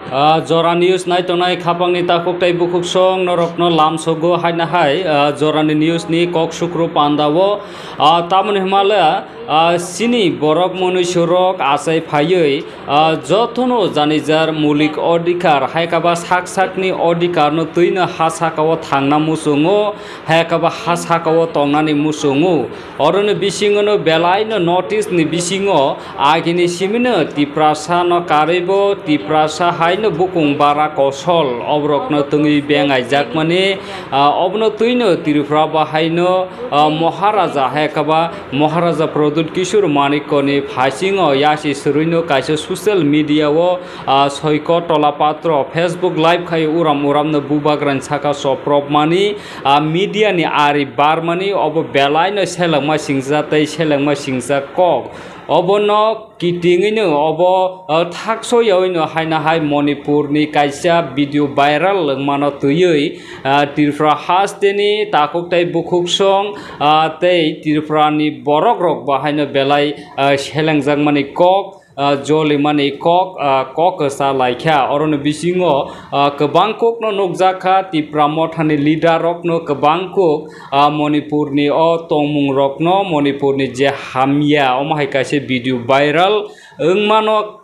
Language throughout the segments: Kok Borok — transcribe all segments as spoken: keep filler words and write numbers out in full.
Ah, Jora News nai tongnai khapangni takhuk tei bukhuk song norokno lamsogo haina hai, ah, Jorani News ni kok sukru panda o, ah, tamoni himale, ah, sini borok mwnwi surok achai phaiwi, ah, jotono janijar mulik odhikar hai kaba sak sakni odhikar no twino ha saka o thangna muchungo, hai kaba ha saka o tongnani muchungo. Oroni bisingo no belai no notice ni bisingo agini simino Tiprasa no karwi bo Tiprasa hai no bukung bara kosol oborok no tungwi bengai jakmani, ah, obono twino Tripura bahai no, ah, Maharaja hai kaba Maharaja Pradyut Kishore Manikya ni phasingo yasi swrwi no kaisa social media o, ah, soiko tola patro Facebook live khai uram uram no bubagra ni saka soprop mani, ah, media ni ari barmani obo belai no selengma singsa tei selengma singsa kok. Obono kitingwi no obo, ah, thakso yawi no haina hai Manipur ni kaisa video viral wngmano twiwi, ah, Tripura haste ni takhuk tei bukhuk song, ah, tei Tripura ni borok rok bahai no belai, ah, selengjakmani kok, ah, jolimani kok, ah, kok kwsa laikha. Oroni bisingo, ah, kwbang kokno nukjakha, Tipra Mothani leader rokno kwbang kok, ah, Manipurni o tongmung rokno, Manipurni je hamya, omo hai kaisa video viral wngmano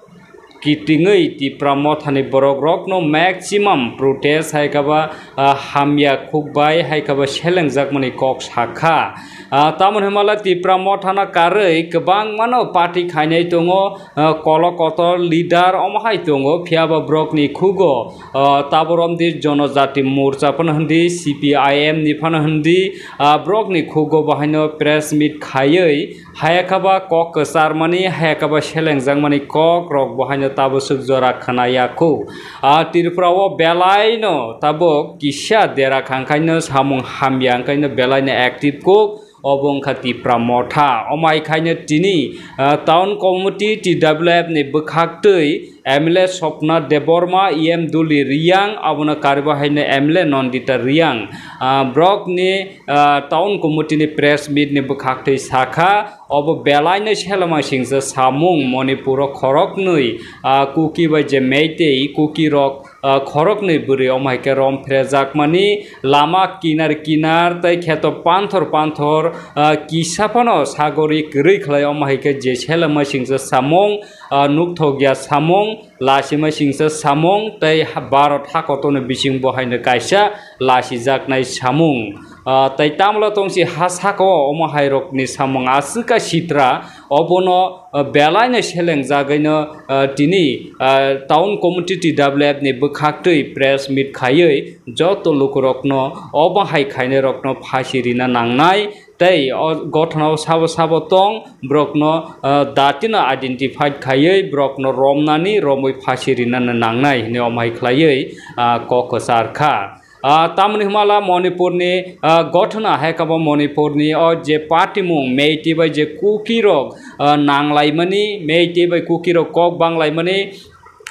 kitingwi Tipra Mothani borok rokno maximum protest hai kaba, ah, hamya khuk bai hai kaba selengjakmani kok sakha. Ah, tamoni himala Tipra Mothana karwi kwbangmano party khainai tongo, ah, kolo kotor leader omo hai tongo, phiya ba borokni khugo, ah, Taboromdi Jonojati Morcha phano hindi, C P I M ni phano hindi, ah, borokni khugo bahaino press meet khaiwi, hayakaba kok kwcharmani, hayakaba selengjakmani kok rok bahaino tabaswk jora khwnaya khu. Ah, Tripura o belai no tabuk kisa dera khangkhaino samung hamya wngkhaino belai no active kuk. Obo wngkha Tipra Motha. Omo hai khaino tini, ah, Town Committee T W F ni bwkhaktwi M L A Sopna Debbarma, E M Duli Riyang, abono karwi haino M L A Nandita Riyang. Ah, borokni, ah, Town Committee ni press meet ni bwkhaktwi sakha, obo belaino selama singsa samung Manipur o khoroknwi, ah, Kuki bai je Meitei, Kuki rok ah, khoroknwi bwrwi omo hai khe rom phrejakmani, lama kinar kinar tei kheto panthor panthor, ah, kisa phano sagori kwrwi khlai omo hai khe je selengma singsa samung, ah, nukthokya samung, lasimai singsa samung tei ha-, Bharat hakotorni bisingbo haino kaisa lasijaknai samung. Ah, tei tamla tongsi ha saka o omo hai rokni samung aswk kha sitra, obono, ah, belaino selengjagwino, ah, tini, ah, Town Committee T W F ni bwkhaktwi press meet khaiwi joto lukurokno obo hai khainairokno phasi rina nangnai tei o gothona o sabo sabo tong borokno, ah, datino identified khaiwi borokno romnani romwi phasi rina nangnai hinwi omo hai khlaiwi, ah, kok kwchar kha. Ah, tamoni hwnmala Manipurni, ah, gothona hai kabo Manipurni o je party mung Meitei bai je Kuki rok, ah, nanglaimani, Meitei bai Kuki rok kok banglaimani,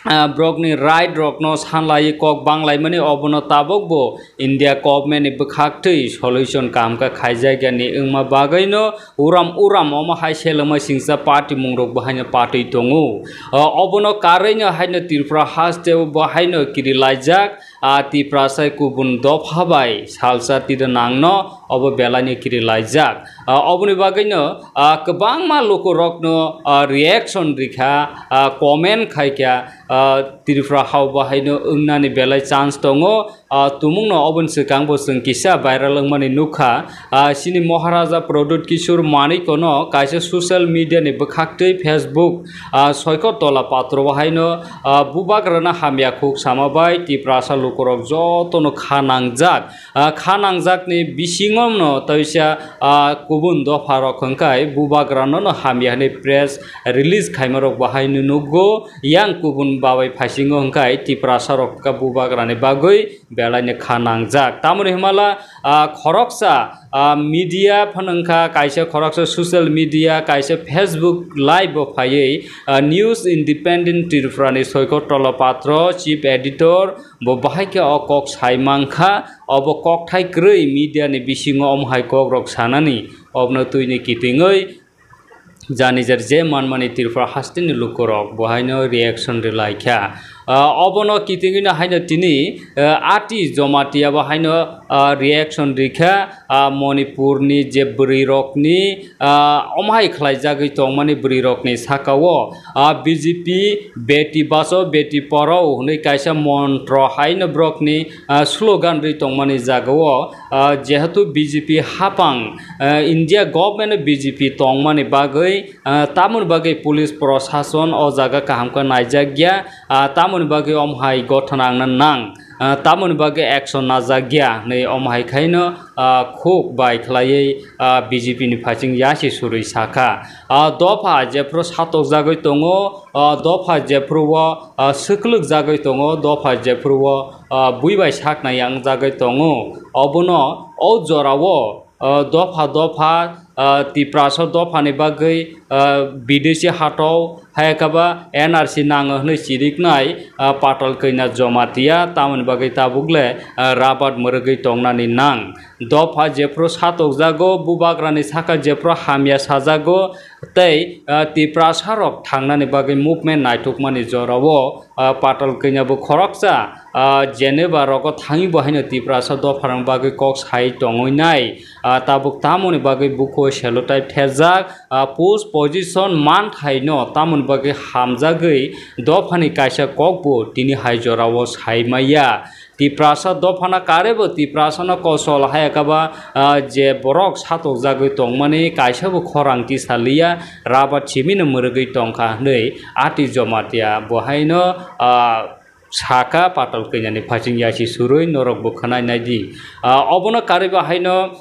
ah, borokni right rokno sanlai kok banglaimani, obono tabukbo India government ni bwkhaktwi solution kaham khe khaijakya ni wngma bagwino uram uram omo hai selengma singsa party mung rok bo haino patwi tongo. Ah, obono karwino haino Tripura haste bo haino kirilaijak. Ah, Tiprasa kubun dopha bai salsa tida nangno obo belaino kirilaijak. Ah, oboni bagwino, ah, kwbangma lukurokno, ah, reaction rikha, ah, comment khaikha, ah, Tripura hao bahaino wngnani belai chance tongo. Ah, tumungno oboni swkangbo chwng kisa viral wngmani nukha. Ah, chini Maharaja Pradyut Kishore Manikya no kaisa social media ni bwkhaktwi Facebook, ah, soikot tola patro bahaino, ah, bubagrano hamya khuk sama bai Tiprasa lukurok jotono kha nangjak. Ah, kha nangjakni bisingo no teisa, ah, kubun dopha rok hwnkhe bubagrano no hamya hwnwi press release khaimarok bahaino nukgo. Yang kubun babai phaisingo hwnkhe Tiprasa rok kha bubagrani bagwi belaino kha nangjak. Tamoni hwnmala, ah, khoroksa, ah, media phano wngkha, kaisa khoroksa social media, kaisa Facebook live bo phaiwi, ah, News Independent Tripura ni Soikot Tola Patro, Chief Editor, bo bahai khe o kok sai mankha, obo kokthai kwrwi media ni bisingo omo hai kok rok sanani, obono twini kitingwi jani jar je manmani Tripura hasteni lukurok bo haino reaction rwlaikha. Ah, obono kitingino haino tini, ah, Ati Jomatia bo haino, ah, reaction rikha, ah, Manipurni je bwrwirokni, ah, omo hai khlaijagwi tongmani bwrwirokni sakao, ah, B J P Beti Bachao Beti Padhao hwnwi kaisa montro haino borokni, ah, slogan rwi tongmani jagao, ah, jehetu B J P hapang, ah, India government B J P tongmani bagwi, ah, tamoni bagwi police prosason o jaga kaham khe naijakya, ah, tamoni bagwi omo hai gothana wngna nang, ah, tamoni bagwi action najakya hwnwi omo hai khaino, ah, khuk bai khlaiwi, ah, B J P ni phaising yasi surwi sakha. Ah, dopha jephru satokjagwi tongo, ah, dopha jephru o, ah, swklwkjagwi tongo, dopha jephru o, ah, bui bai sakna yangjagwi tongo. Obono o jorao, ah, dopha dopha, ah, Tiprasa dophani bagwi, ah, bidesi hato hai khe ba N R C nango hwnwi chiriknai, ah, Patal Kanya Jomatia tamoni bagwi tabuk le, ah, rabat mwrwgwi tongnani nang. Dopha jephru satokjago, bubagrani saka jephru hamya sajago, tei, ah, Tiprasa rok thangnani bagwi movement naithokmani jorao, ah, Patal Kanya bo khoroksa, ah, Geneva rogo thangwi bo haino Tiprasa dopharang bagwi kok sai tongwi nai. Ah, tabuk tamoni bagwi bukhuo sellotape thepjak, ah, post position manthaino tamoni bagwi hamjagwi dophani kaisa kokbo tini hai jorao sai maya. Tiprasa dophana karebo Tiprasano kosol hai khe ba, ah, je borok satokjagwi tongmani kaisabo khorang tisaliya, rabat simino mwrwgwi tongkha hwnwi Ati Jomatia bo haino, ah, sakha Patal Kanyani phaising yasi surwi norok bo khwnai naidi. Ah, obono karwi bo haino,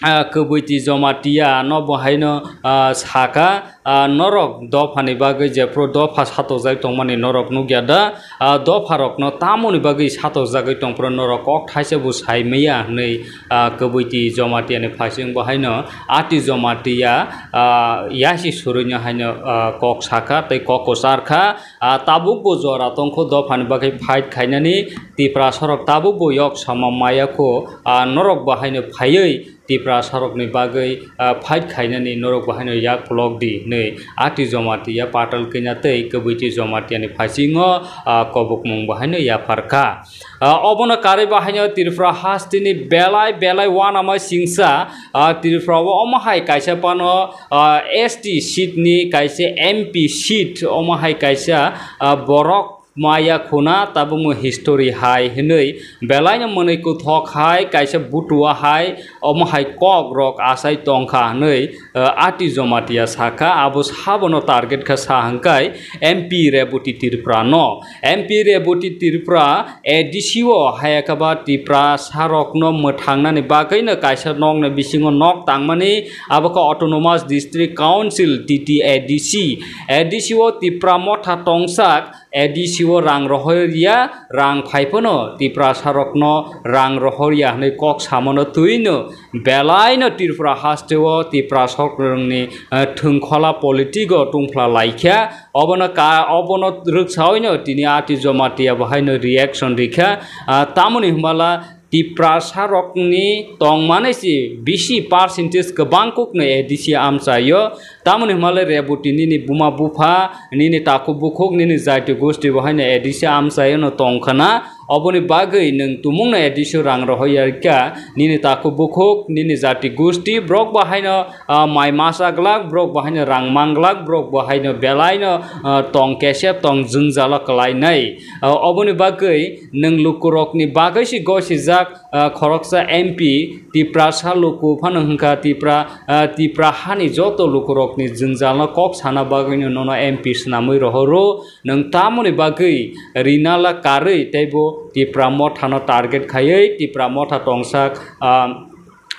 ah, Kwbwiti Jomatia no bo haino, ah, sakha, ah, norok dophani bagwi jephru dopha satokjak tongmani norok nukya da, ah, dopharokno tamoni bagwi satokjagwi tongphuru norok kok thaisa bo sai maya hwnwi, ah, Kwbwiti Jomatia ni phaising bo haino Ati Jomatia, ah, yasi surwino haino, ah, kok sakha tei kok kwchar kha. Ah, tabuk bo jora tongkho dophani bagwi fight khainani, Tiprasa rok tabuk bo yok sama maya kho, ah, norok bo haino phaiwi Tiprasa rokni bagwi, ah, fight khainani norok bo haino yak phlok di hwnwi Ati Jomatia, Patal Kanya tei Kwbwiti Jomatia ni phasingo, ah, kobokmung bo haino yaphar kha. Ah, obono karwi bo haino Tripura hasteni belai belai uanama singsa, ah, Tripura o omo hai kaisa phano, ah, S T seat ni kaisa M P seat omo hai kaisa, ah, borok maya khuna tabukmo history hai hwnwi belaino mwnwi kuthok hai kaisa butua hai omo hai kok rok achai tongkha hwnwi, ah, Ati Jomatia sakha. Abo sabono target kha sa hwnkhe M P Reboti Tripura no. M P Reboti Tripura A D C o hayakaba Tiprasa rokno mwthangnani bagwino kaisa nokni bisingo nok tangmani, abo khe Autonomous District Council, T T A D C. A D C o Tipra motha tongsak, A D C o rang rohorya, rang phaiphano Tiprasa rokno rang rohorya hwnwi kok samano twino belaino Tripura hasteo Tiprasa rokni, eh, thwngkhola politigo tungphla laikha. Obono ka, obono rwksaoino tini Ati Jomatia bo haino reaction rikha. Ah, tamoni hwnbala Tiprasa rokni tongmani si bisi percentage kwbang kokno A D C amchaio. Tamoni hwnbale Reboti nini buma bupha, nini takhuk bukhuk, nini jati gosti bo haino A D C amchaio no tongkhana. Oboni bagwi nwng tumungno A D C rang rohoya kha, nini takhuk bukhuk, nini jati gosti, borok bo haino, ah, mai masa glak, borok bo haino rang mang glak, borok bo haino belaino, ah, tong kesep tong jwngjalo kwlainai. Ah, oboni bagwi nwng lukurokni bagwi se gosijak, ah, khoroksa M P Tiprasa luku phano hwnkha Tipra, ah, Tipra hani joto lukurokni jwngjalno kok sana bagwino nono M P swnamwi rohoro. Nwng tamoni bagwi rinala karwi teibo Tipra mothano target khaiwi Tipra motha tongsak, ah,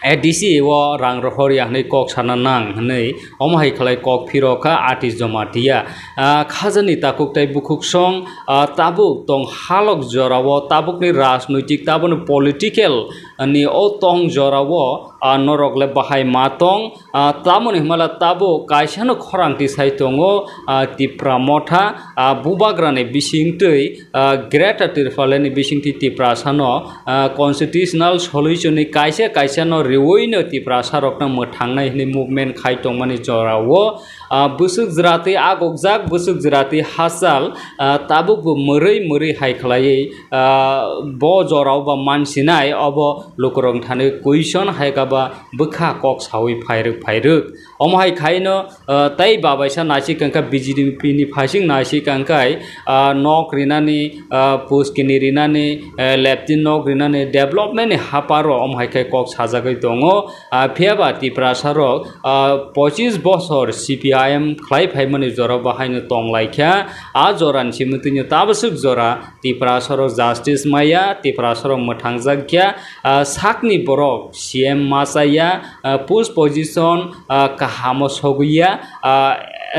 A D C o rang rohorya hwnwi kok sana nang hwnwi omo hai khlai kok phirokha Ati Jomatia. Ah, khajani takhuk tei bukhuksong, ah, tabuk tong halok jorao tabukni rajnoitik tabukni political ni o tong jorao Ah, norok le bahai ma tong, ah, tamoni hwnmala tabuk kaisano khorang tisai tongo, ah, Tipra Motha, ah, bubagrani bisingtwi, ah, Greater Tipraland ni bisingtwi Tiprasano, ah, constitutional solution ni kaisa kaisano riwino Tiprasarokno mwthangnai hwnwi movement khai tongmani jorao, ah, bwswk jwratwi agokjak, bwswk jwratwi hachal, ah, tabukbo mwrwi mwrwi hai khlaiwi, ah, bo jorao ba mansinai obo lukurok thani question hai kha ba bwkha kok sawi phairwk phairwk. Omo hai khaino, ah, tei babaisa naisik kangkha B J P ni phaising naisik kangkhai, ah, nok rinani, ah, puskini rinani, ah, leptin nok rinani development ni haparo omo hai khe kok sajagwi tongo. Ah, phiya ba Tiprasarok, ah, pochis bosor C P I M khlai phaimani jora bahaino tong lai kha. A jorani simi twino tabaswk jora Tiprasarok justice maya, Tiprasarok mwthangjak kha, ah, sakni borok C M ma chaya, ah, post position, ah, kahamo sogwi ya, ah,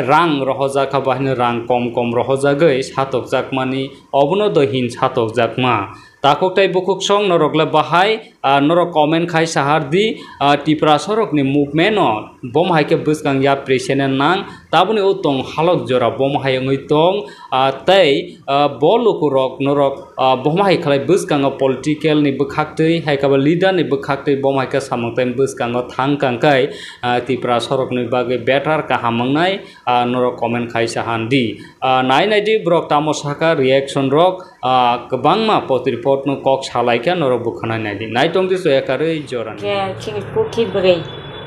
rang rohojak kha, bahino rang kom kom rohojagwi satokjakmani, obono do hin satokjakma. Takhuk tei bukhuk song norok le bahai, ah, norok comment khai sahar di, ah, Tiprasarokni movement no bom hai khe bwskang ya presene nang, taboni o tong halok jora bom hai wngwi tong, ah, tei, ah, bo lukurok norok, ah, bom hai khlai bwskango political ni bwkhaktwi, hai khe ba leader ni bwkhaktwi bom hai khe samung tei bwskango thang kangkhai, ah, Tiprasarokni bagwi better kaham wngnai, ah, norok comment khai sahan di. Ah, nai nai di borok tamo saka reaction rok, ah, kwbangma potripot no kok salai kha norok bwkhanai nai di. Nai tong di soya karwi jora. Je chini puthi bwrwi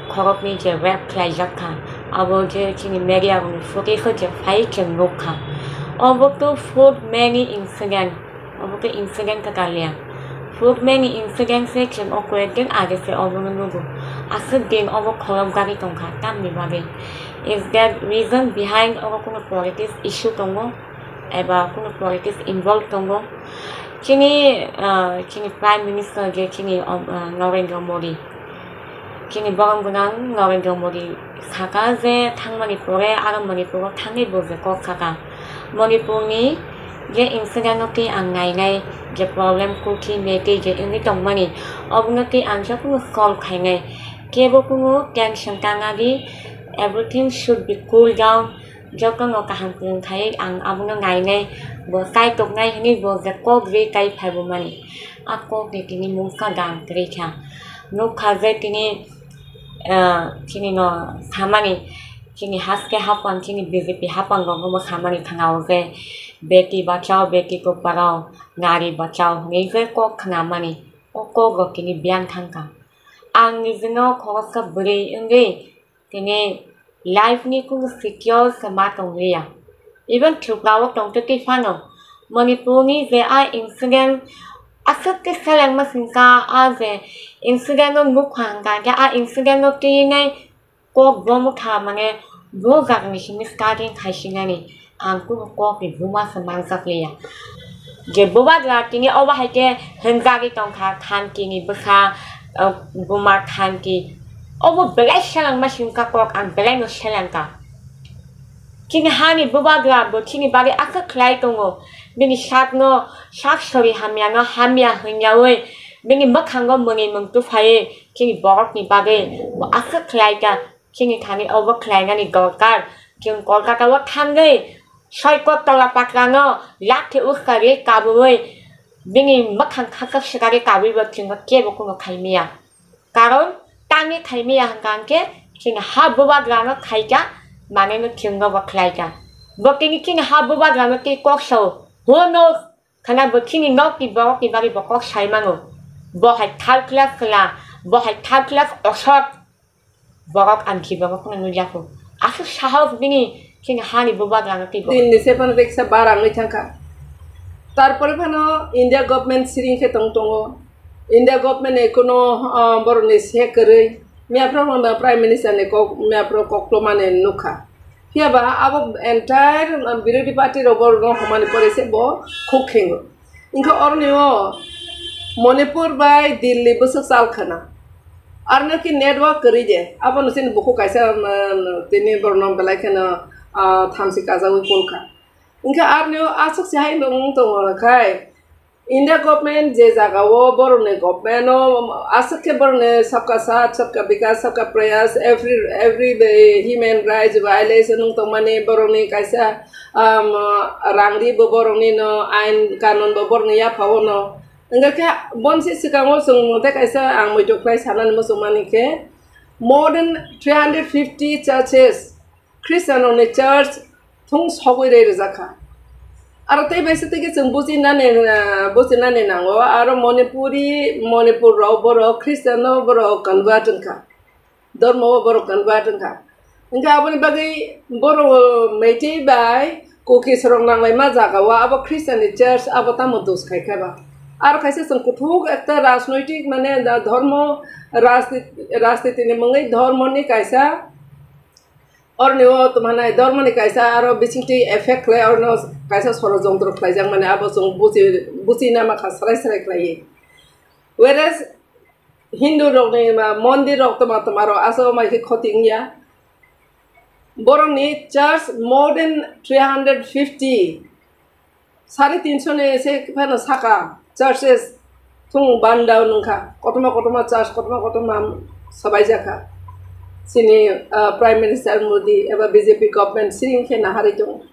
khoroknwi je rape khlaijak kha, abo je chini media rokni footage o je phai chwng nuk kha. Obo to food many incident, obo to incident kwtal ya. Food many incident se chwng o koyek din age se obo no nugo. Aswk din obo khorok gari tong kha, tamni bagwi? Is that reason behind obo kuno politics issue tongo? Eba kuno politics involved tongo. Chini, ah, chini Prime Minister je chini, um, ah, Narendra Modi, chini borok gwnang Narendra Modi saka je thangmani pore aro Manipur o thangwi bo je kok saka. Manipur ni je incident no twi ang nainai, je problem Kuki Meitei je wngwi tongmani, obono twi ang jotono solve khainai. Kebo kuno tension tangna di, everything should be cool down. Jotono kaham kwrwng khai ang abono nainai, bo chai toknai hwnwi bo je kok rwi tai phaibo mani. A kok ni tini mungsa dam kwrwi kha. Nuk kha je tini, ah, chini no samani, chini haste hapang, chini B J P hapang rok no samani thangao je beti bachao, beti ko parao, nari bachao hwnwi je kok khnamani. O kok rok tini biyang thang kha. Ang nijino khorosa bwrwi wngwi tini life ni kunu secure se ma tongliya. Even Tripura o tongtwtwi phano Manipur ni je a incident aswk khe selengma singkha, a je incident no nukha hwnkha khe a incident no twinai kok bo motha mane bo jagani simi starting khaisinani. Ang kunu kok ni buma se manjak liya. Je bubagra tini obo hai khe hwnjagwi tongkha, Khanki ni bwsa, uh, buma Khanki. Obo belai selengma singkha kok, ang belai no selengkha. Chini hani bubagra bo chini bagwi aswk khlai tongo. Bini sak no sak sori hamya no hamya hwnyawi bini mwkhango mwnwi mwng tuphaiwi chini borok ni bagwi bo aswk khlai kha. Chini thani obo khlainani dorkar. Chwng Kolkata o thangwi soi kok tola patrano lathi uskari kabui bini mwkhang khakak swkari kabui bo chwngno kebo kuno khaimaya. Karon tangwi khaimaya hwnkha hwnkhe chini ha bubagrano khaikha, manwino chwngno bo khlaikha. Bo tini chini ha bubagrano tei kok sao. Who knows? Khana bo chini nokni borokni bagwi bo kok sai mano. Bo hai third class khwla, bo hai third class osot. Borok ang khiba bo kheno nukjakho. Aswk sahok bini chini hani bubagrano twibo. Din ni sepan reksa bar ang thangkha. Tarpore phano India government siring khe tong tongo. India government ni kuno, ah, borok ni se kwrwi. Miyaphro no Prime Minister ni kok, miyaphro koktwma ni nukha. Phiya ba abo entire, ah, birodhi party rok borok no homani pore se bo khuk khengo. Wngkha oroni o Manipur bai Delhi bwswk chal khna. Arno khe network kwrwi de. Abono chini bukhuk kaisa, um, tini borokno belai kheno, ah, thamchi kajagwi pol kha. Wngkha aroni o aswk se hai wng tongo khai. India government je jagao borokni government o aswk khe borokni sabka saath, sabka bikas, sabka prayas, every, every day human rights violation wng tongmani, borokni kaisa, um, rang ri bo borokni no, ain kanun bo borokni yapha o no. Hingkha khe bonsi swkango chwng tei kaisa ang muitu khlai sanani muchungmani khe more than three hundred fifty churches, Christian rokni church thung sogwi rwi rwjak kha. Aro tei bai se tei khe chwng bujinani, ah, bujinani nango, aro Manipuri, Manipur rok borok Christian no borok convert wngkha, dormo o borok convert wngkha. Hingkhe aboni bagwi borok Meitei bai Kukis rok nanglaima jaga o abo Christian ni church abo tamo dos khai kha ba? Aro kaisa chwng kuthuk ekta rajnoitik mane da-, dhormo rajniti, rajniti ni mungwi dhormo ni kaisa Oroni o tongmani dormani kaisa aro bisingtwi effect khlai, oroni o kaisa sorojontro khlaijak mani abo chwng buchi, buchi nama kha srai srai khlaiwi. Whereas Hindu rokni ma mondir rok toma toma rok aswk mai khe khoti wngya. Borokni church more than three hundred fifty, sari tinso ni se phano saka churches thung banda wngkha, kotorma kotorma church, kotorma kotorma sabaijak kha. Chini, ah, Prime Minister Modi eba B J P government siring khe naharwi tongo.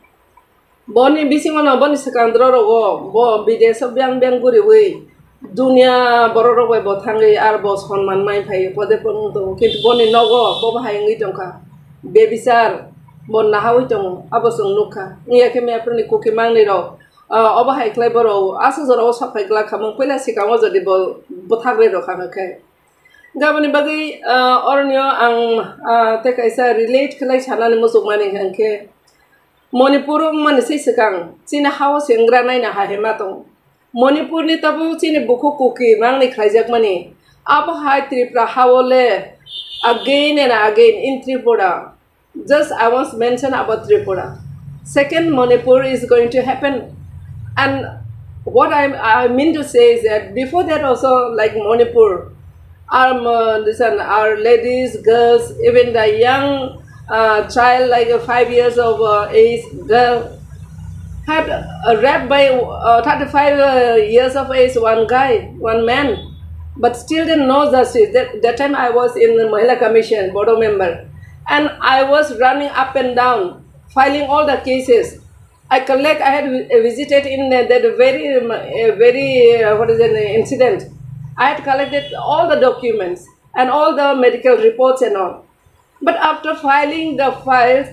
Boni bisingo no boni swkang doro rogo bo bidesh o beng beng guriwi dunia borok rok bai bo thangwi ar bo sonman mai phai pode pon wng tongo, kintu boni nogo bo bahai wngwi tongkha, bebichar bo nahawi tongo, abo chwng nukha. Wngya khe mephroni kuki mangnwi rok, ah, obo hai khlai borok aswk jorao sok phai glak kha, mung puila swkango jodi bo bwthak rwi rwkha hwnkhe. Gaboni bagwi, ah, oronio ang, ah, tei kaisa relate khlai sanani muchukmani hwnkhe Manipur wngmani se swkang chini hao senggra naina hai ma tongo. Manipurni tabuk chini bukhuk kuki mangni khlaijakmani. Abo hai Tripura hao le again and again in Tripura. Just I want to mention about Tripura. Second Manipur is going to happen. And what I, I mean to say is that before that also, like Manipur, our, uh, this one, our ladies, girls, even the young, uh, child, like a five years of, uh, age girl, had, uh, raped by, uh, thirty-five, uh, years of age one guy, one man. But still then no justice. That, that time I was in the Mahila Commission, Bodo member. And I was running up and down, filing all the cases. I collect, I had vi-, visited in that very, um, a very, uh, what is it, incident. I had collected all the documents and all the medical reports and all. But after filing the files,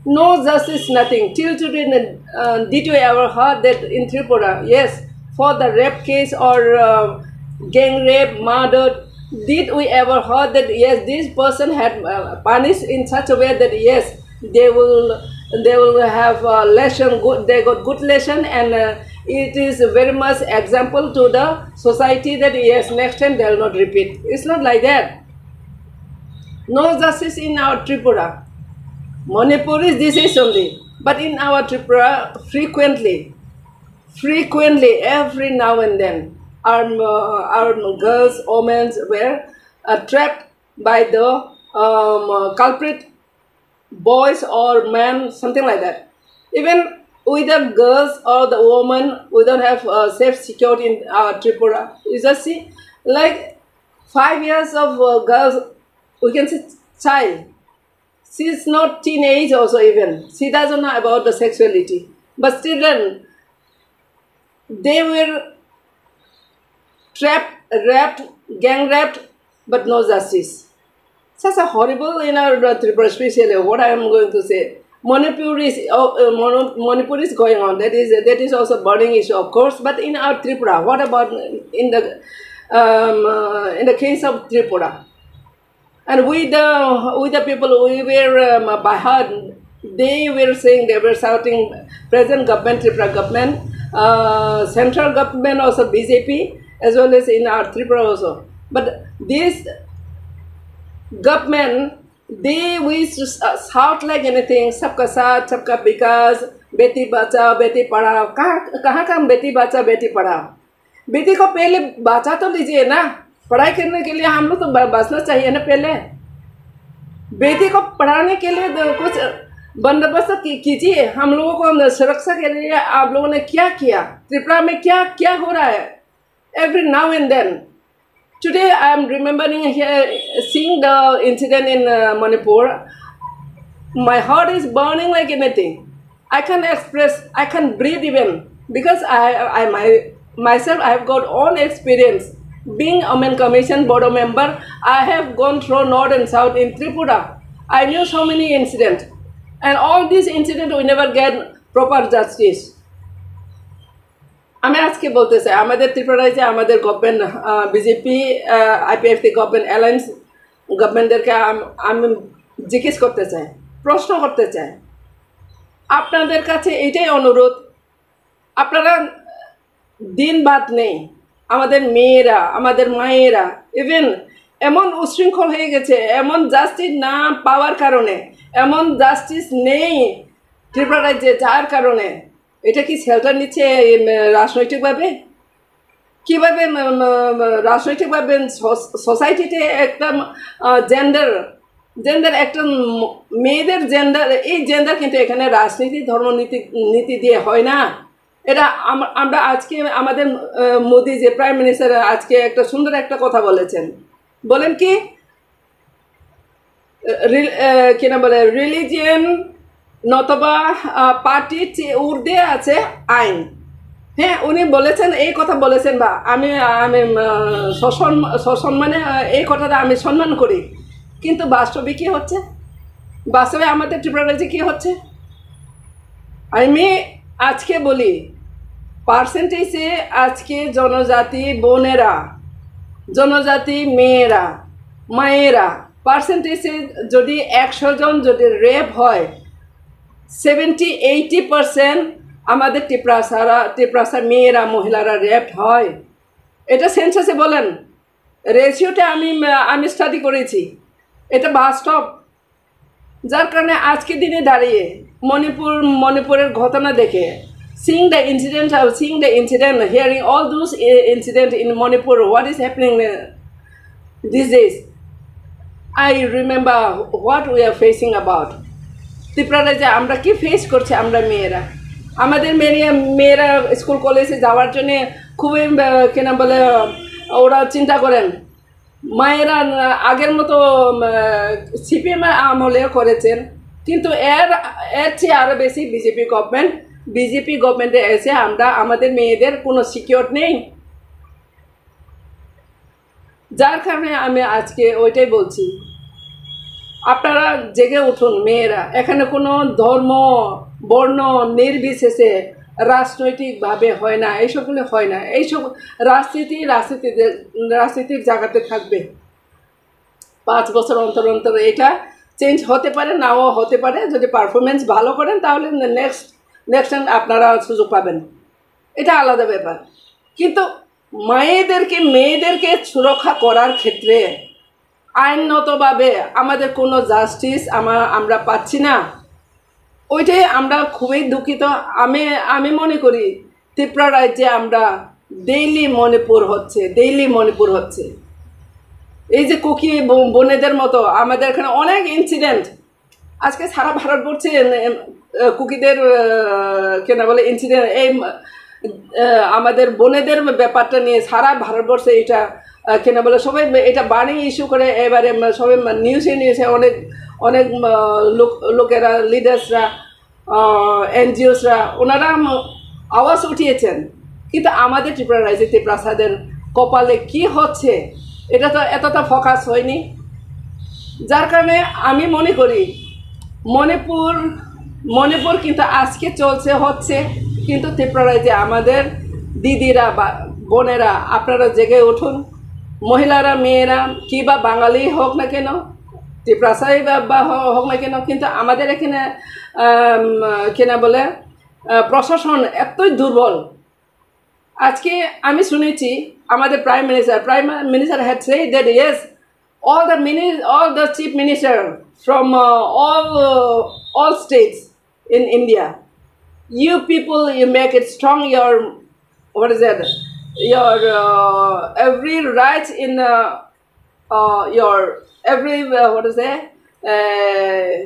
no justice, nothing. Till today, uh, did you ever heard that in Tripura? Yes, for the rape case or, uh, gang rape, murder, did we ever heard that, yes, this person had, uh, punished in such a way that, yes, they will, they will have a lesson, good, they got good lesson, and, uh, it is very much example to the society that, yes, next time they will not repeat. It's not like that. No justice in our Tripura. Manipur is this is only, but in our Tripura, frequently, frequently, every now and then, our, uh, our girls, women were, uh, trapped by the, um, uh, culprit boys or men, something like that. Even with the girls or the women, we don't have, uh, safe, secure in, uh, Tripura. You just see, like, five years of, uh, girls, we can say child. She is not teenage also even. She doesn't know about the sexuality. But still then, they were trapped, raped, gang raped, but no justice. Such a horrible in our, uh, Tripura, especially what I am going to say. Manipur is, uh, uh, Manu-, Manipur is going on. That is, that is also burning issue, of course. But in our Tripura, what about in the, um, uh, in the case of Tripura? And with the, with the people, we were, um, by heart, they were saying, they were shouting, present government, Tripura government, uh, central government also B J P, as well as in our Tripura also. But this government, they wish to s-, uh, shout like anything, "Sabka saath, sabka vikas, beti bachao, beti padhao." Kaha, kaha kam beti bachao, beti padhao? बेटी को पहले बचा तो लीजिए ना, पढ़ाई करने के लिए हम लोग तो ब-, बचना चाहिए ना पहले। बेटी को पढ़ाने के लिए तो कुछ बंदोबस्त की-, कीजिए, हम लोगों को सुरक्षा के लिए आप लोगों ने क्या किया, त्रिपुरा में क्या क्या हो रहा है, every now and then. Today I am remembering here, seeing the incident in uh, Manipur. My heart is burning like anything. I can't express, I can't breathe even, because I, I my, myself, I have got own experience. Being a Women Commission Board member, I have gone through north and south in Tripura. I knew so many incidents, and all these incidents we never get proper justice. আমি আজকে বলতে চাই, আমাদের ত্রিপুরা রাজ্যে আমাদের government, BJP, IPFT government, alliance গভর্নমেন্টদেরকে আম- আমি জিজ্ঞেস করতে চাই, প্রশ্ন করতে চাই, আপনাদের কাছে এইটাই অনুরোধ, আপনারা দিন বাদ নেই, আমাদের মেয়েরা, আমাদের মায়েরা, ইভেন এমন উশৃঙ্খল হয়ে গেছে, এমন জাস্টিস না পাওয়ার কারণে, এমন জাস্টিস নেই ত্রিপুরা রাজ্যে, যার কারণে এটা কি শেল্টার নিচ্ছে, এম, রাজনৈতিকভাবে? কিভাবে, ম, ম, ম, রাজনৈতিকভাবে সো- সোসাইটিতে একটা, আহ, জেন্ডার, জেন্ডার একটা ম- মেয়েদের জেন্ডার, এই জেন্ডার কিন্তু এখানে রাজনীতি, ধর্ম নীতি, নীতি দিয়ে হয় না। এটা আম- আমরা আজকে আমাদের, আহ, মোদি যে প্রাইম মিনিস্টার আজকে একটা সুন্দর একটা কথা বলেছেন, বলেন কি, রিল- আহ, কি নাম বলে, রিলিজিয়ন নতবা, আহ, পার্টির চেয়ে ঊর্ধ্বে আছে আইন। হ্যাঁ, উনি বলেছেন, এই কথা বলেছেন, বা আমি, আমি, আহ, সসম্ম- সসম্মানে, আহ, এই কথাটা আমি সম্মান করি, কিন্তু বাস্তবে কি হচ্ছে? বাস্তবে আমাদের ত্রিপুরা রাজ্যে কি হচ্ছে? আমি আজকে বলি, পার্সেন্টেজে আজকে জনজাতি বোনেরা, জনজাতি মেয়েরা, মায়েরা, পার্সেন্টেজে যদি একশো জন যদি রেপ হয়, সেভেন্টি এইটি পার্সেন্ট আমাদের টিপ্রাসারা, টিপ্রাসা মেয়েরা, মহিলারা রেপ হয়। এটা সেন্সাসে বলেন, রেশিওটা আমি, আমি স্টাডি করেছি, এটা বাস্তব। যার কারণে আজকে দিনে দাঁড়িয়ে মণিপুর, মণিপুরের ঘটনা দেখে, seeing the incident, seeing the incident, hearing all those i- incident in Manipur, what is happening, uh, these days, I remember what we are facing about. Tripura রাজ্যে আমরা কি ফেস করছি আমরা মেয়েরা, আমাদের মেয়েরা, মেয়েরা স্কুল কলেজে যাওয়ার জন্য খুবই, আহ, কি নাম বলে, আহ, ওরা চিন্তা করেন। মায়েরা, আহ, আগের মতো, আহ, সিপিএম এর আমলে করেছেন, কিন্তু এর, এর চেয়ে আরো বেশি বিজেপি গভর্নমেন্ট, বিজেপি গভর্নমেন্টে এসে আমরা আমাদের মেয়েদের কোনো সিকিউর নেই। যার কারণে আমি আজকে ওইটাই বলছি, আপনারা জেগে উঠুন মেয়েরা। এখানে কোনো ধর্ম, বর্ণ নির্বিশেষে রাজনৈতিকভাবে হয় না, এইসবগুলো হয় না। এইসব রাজনীতি, রাজনীতিতে, রাজনীতির জায়গাতে থাকবে। পাঁচ বছর অন্তর অন্তর এটা চেঞ্জ হতে পারে, নাও হতে পারে। যদি পারফরমেন্স ভালো করেন, তাহলে নেক্সট, নেক্সট টাইম আপনারা সুযোগ পাবেন, এটা আলাদা ব্যাপার। কিন্তু মায়েদেরকে, মেয়েদেরকে সুরক্ষা করার ক্ষেত্রে আইনগতভাবে আমাদের কোনো জাস্টিস আমা- আমরা পাচ্ছি না। ওইটাই আমরা খুবই দুঃখিত। আমি, আমি মনে করি ত্রিপুরা রাজ্যে আমরা ডেইলি মণিপুর হচ্ছে, ডেইলি মণিপুর হচ্ছে। এই যে কুকি ব- বোনেদের মতো আমাদের এখানে অনেক ইনসিডেন্ট, আজকে সারা ভারতবর্ষে এম, এম, আহ, কুকিদের, আহ, কেন বলে, ইনসিডেন্ট, এই, আহ, আমাদের বোনেদের ব্যাপারটা নিয়ে সারা ভারতবর্ষে এটা, আহ, কেন বলে, সবাই এটা বার্নিং ইস্যু করে। এবারে, উম, সবাই, উম, নিউজে, নিউজে অনেক, অনেক, উম, লোক, লোকেরা, লিডার্সরা, এনজিওসরা, ওনারা, উম, আওয়াজ উঠিয়েছেন। কিন্তু আমাদের ত্রিপুরা রাজ্যে ত্রিপ্রাসাদের কপালে কি হচ্ছে, এটা তো, এতটা ফোকাস হয়নি। যার কারণে আমি মনে করি মণিপুর, মণিপুর কিন্তু আজকে চলছে, হচ্ছে, কিন্তু ত্রিপুরা রাজ্যে আমাদের দিদিরা বা বোনেরা, আপনারা জেগে উঠুন। মহিলারা, মেয়েরা, কি বা বাঙালি হোক না কেন, ত্রিপ্রাসাই বা, বা হ- হোক না কেন, কিন্তু আমাদের এখানে, আম, কি না বলে, আহ, প্রশাসন এতই দুর্বল। আজকে আমি শুনেছি আমাদের prime minister, Prime Minister had said that yes, all the mini- all the chief minister from, uh, all, uh, all states in India, you people, you make it strong, your, what is that, your, uh, every right in, uh, uh, your every, uh, what is that, uh,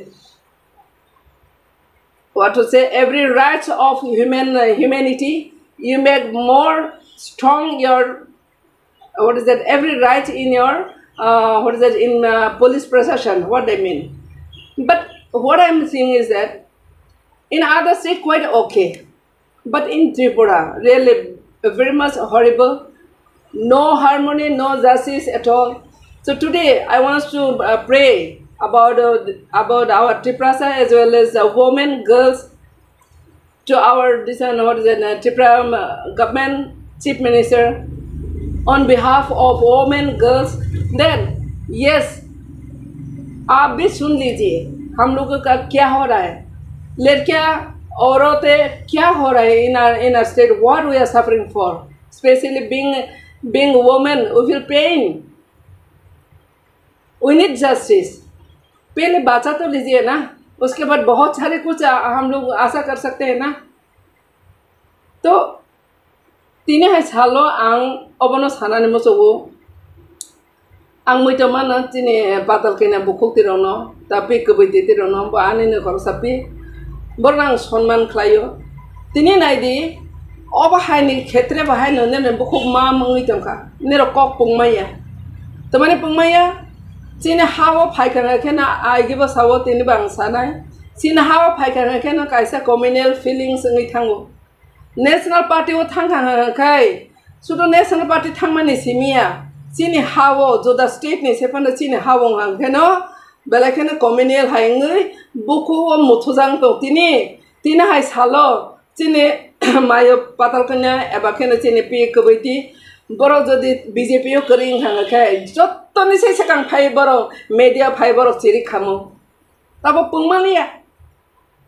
what to say, every rights of human, uh, humanity, you make more strong your, what is that, every right in your, uh, what is that, in, uh, police procession, what I mean. But what I'm saying is that in other state quite okay, but in Tripura really very much horrible. No harmony, no justice at all. So today I want to, uh, pray about, uh, about our Tiprasa as well as, uh, women, girls, to our this and what is it, uh, Tripura, um, uh, government, chief minister, on behalf of women, girls. Then yes, आप भी सुन लीजिए, हम लोगों का क्या हो रहा है, लड़कियां, औरतें क्या हो रहा है in our, in our state, what we are suffering for, specially being, being women, we feel pain. We need justice. पहले बचा तो लीजिए ना, उसके बाद बहुत सारे कुछ, आ, हम लोग आशा कर सकते हैं ना. तो tini hai salo ang obono sanani muchungo. Ang muitomano chini patal kena bukhuk tirokno, tapi kwbwi di tirokno, bo ani ni khoroksa pi. Borok ang sonman khlaio. Tini naidi, obo haini khetre bo haino nini bukhuk ma mungwi tongkha. Nirok kok pungmaya. Tamani pungmaya, chini hao phaikha khe na aigi bo sao tini bang sanai. Chini hao phaikha khe no kaisa communal feelings wngwi thango. National Party o thangkha khe, sudo National Party thangmani simiya. Chini hao, joda state ni sephano chini hao wngkha khe no, belai kheno communal hai wngwi bukhuk o muthujang tong tini. Tini hai salo, chini mayo patal kanya eba kheno chini pi kwbwi ti. Borok jodi B J P o kwrwi wngkha khe, jottoni se swkang phai borok, media phai borok chiri khamo. Tabo pungmaliya.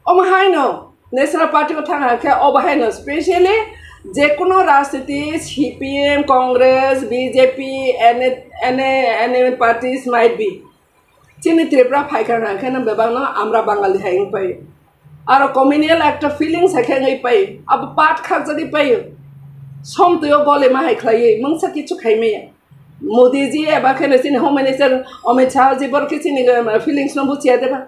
Omo haino National Party o thang khe obo haino specially je kono rajniti C P M, Congress, B J P, any, any, any parties might be. Chini Tripura phaikha hwnkhe no bebakno amra Bangali hai wngpai. Aro communal ekta feelings hai khe wngwi pai. Abo part khakjagwi pai. Somtwi o gole ma hai khlaiwi mungsa kichu khai maya. Modi ji eba kheno chini Home Minister Amit Shah ji borok khe chini, um, feelings no buchiya deba.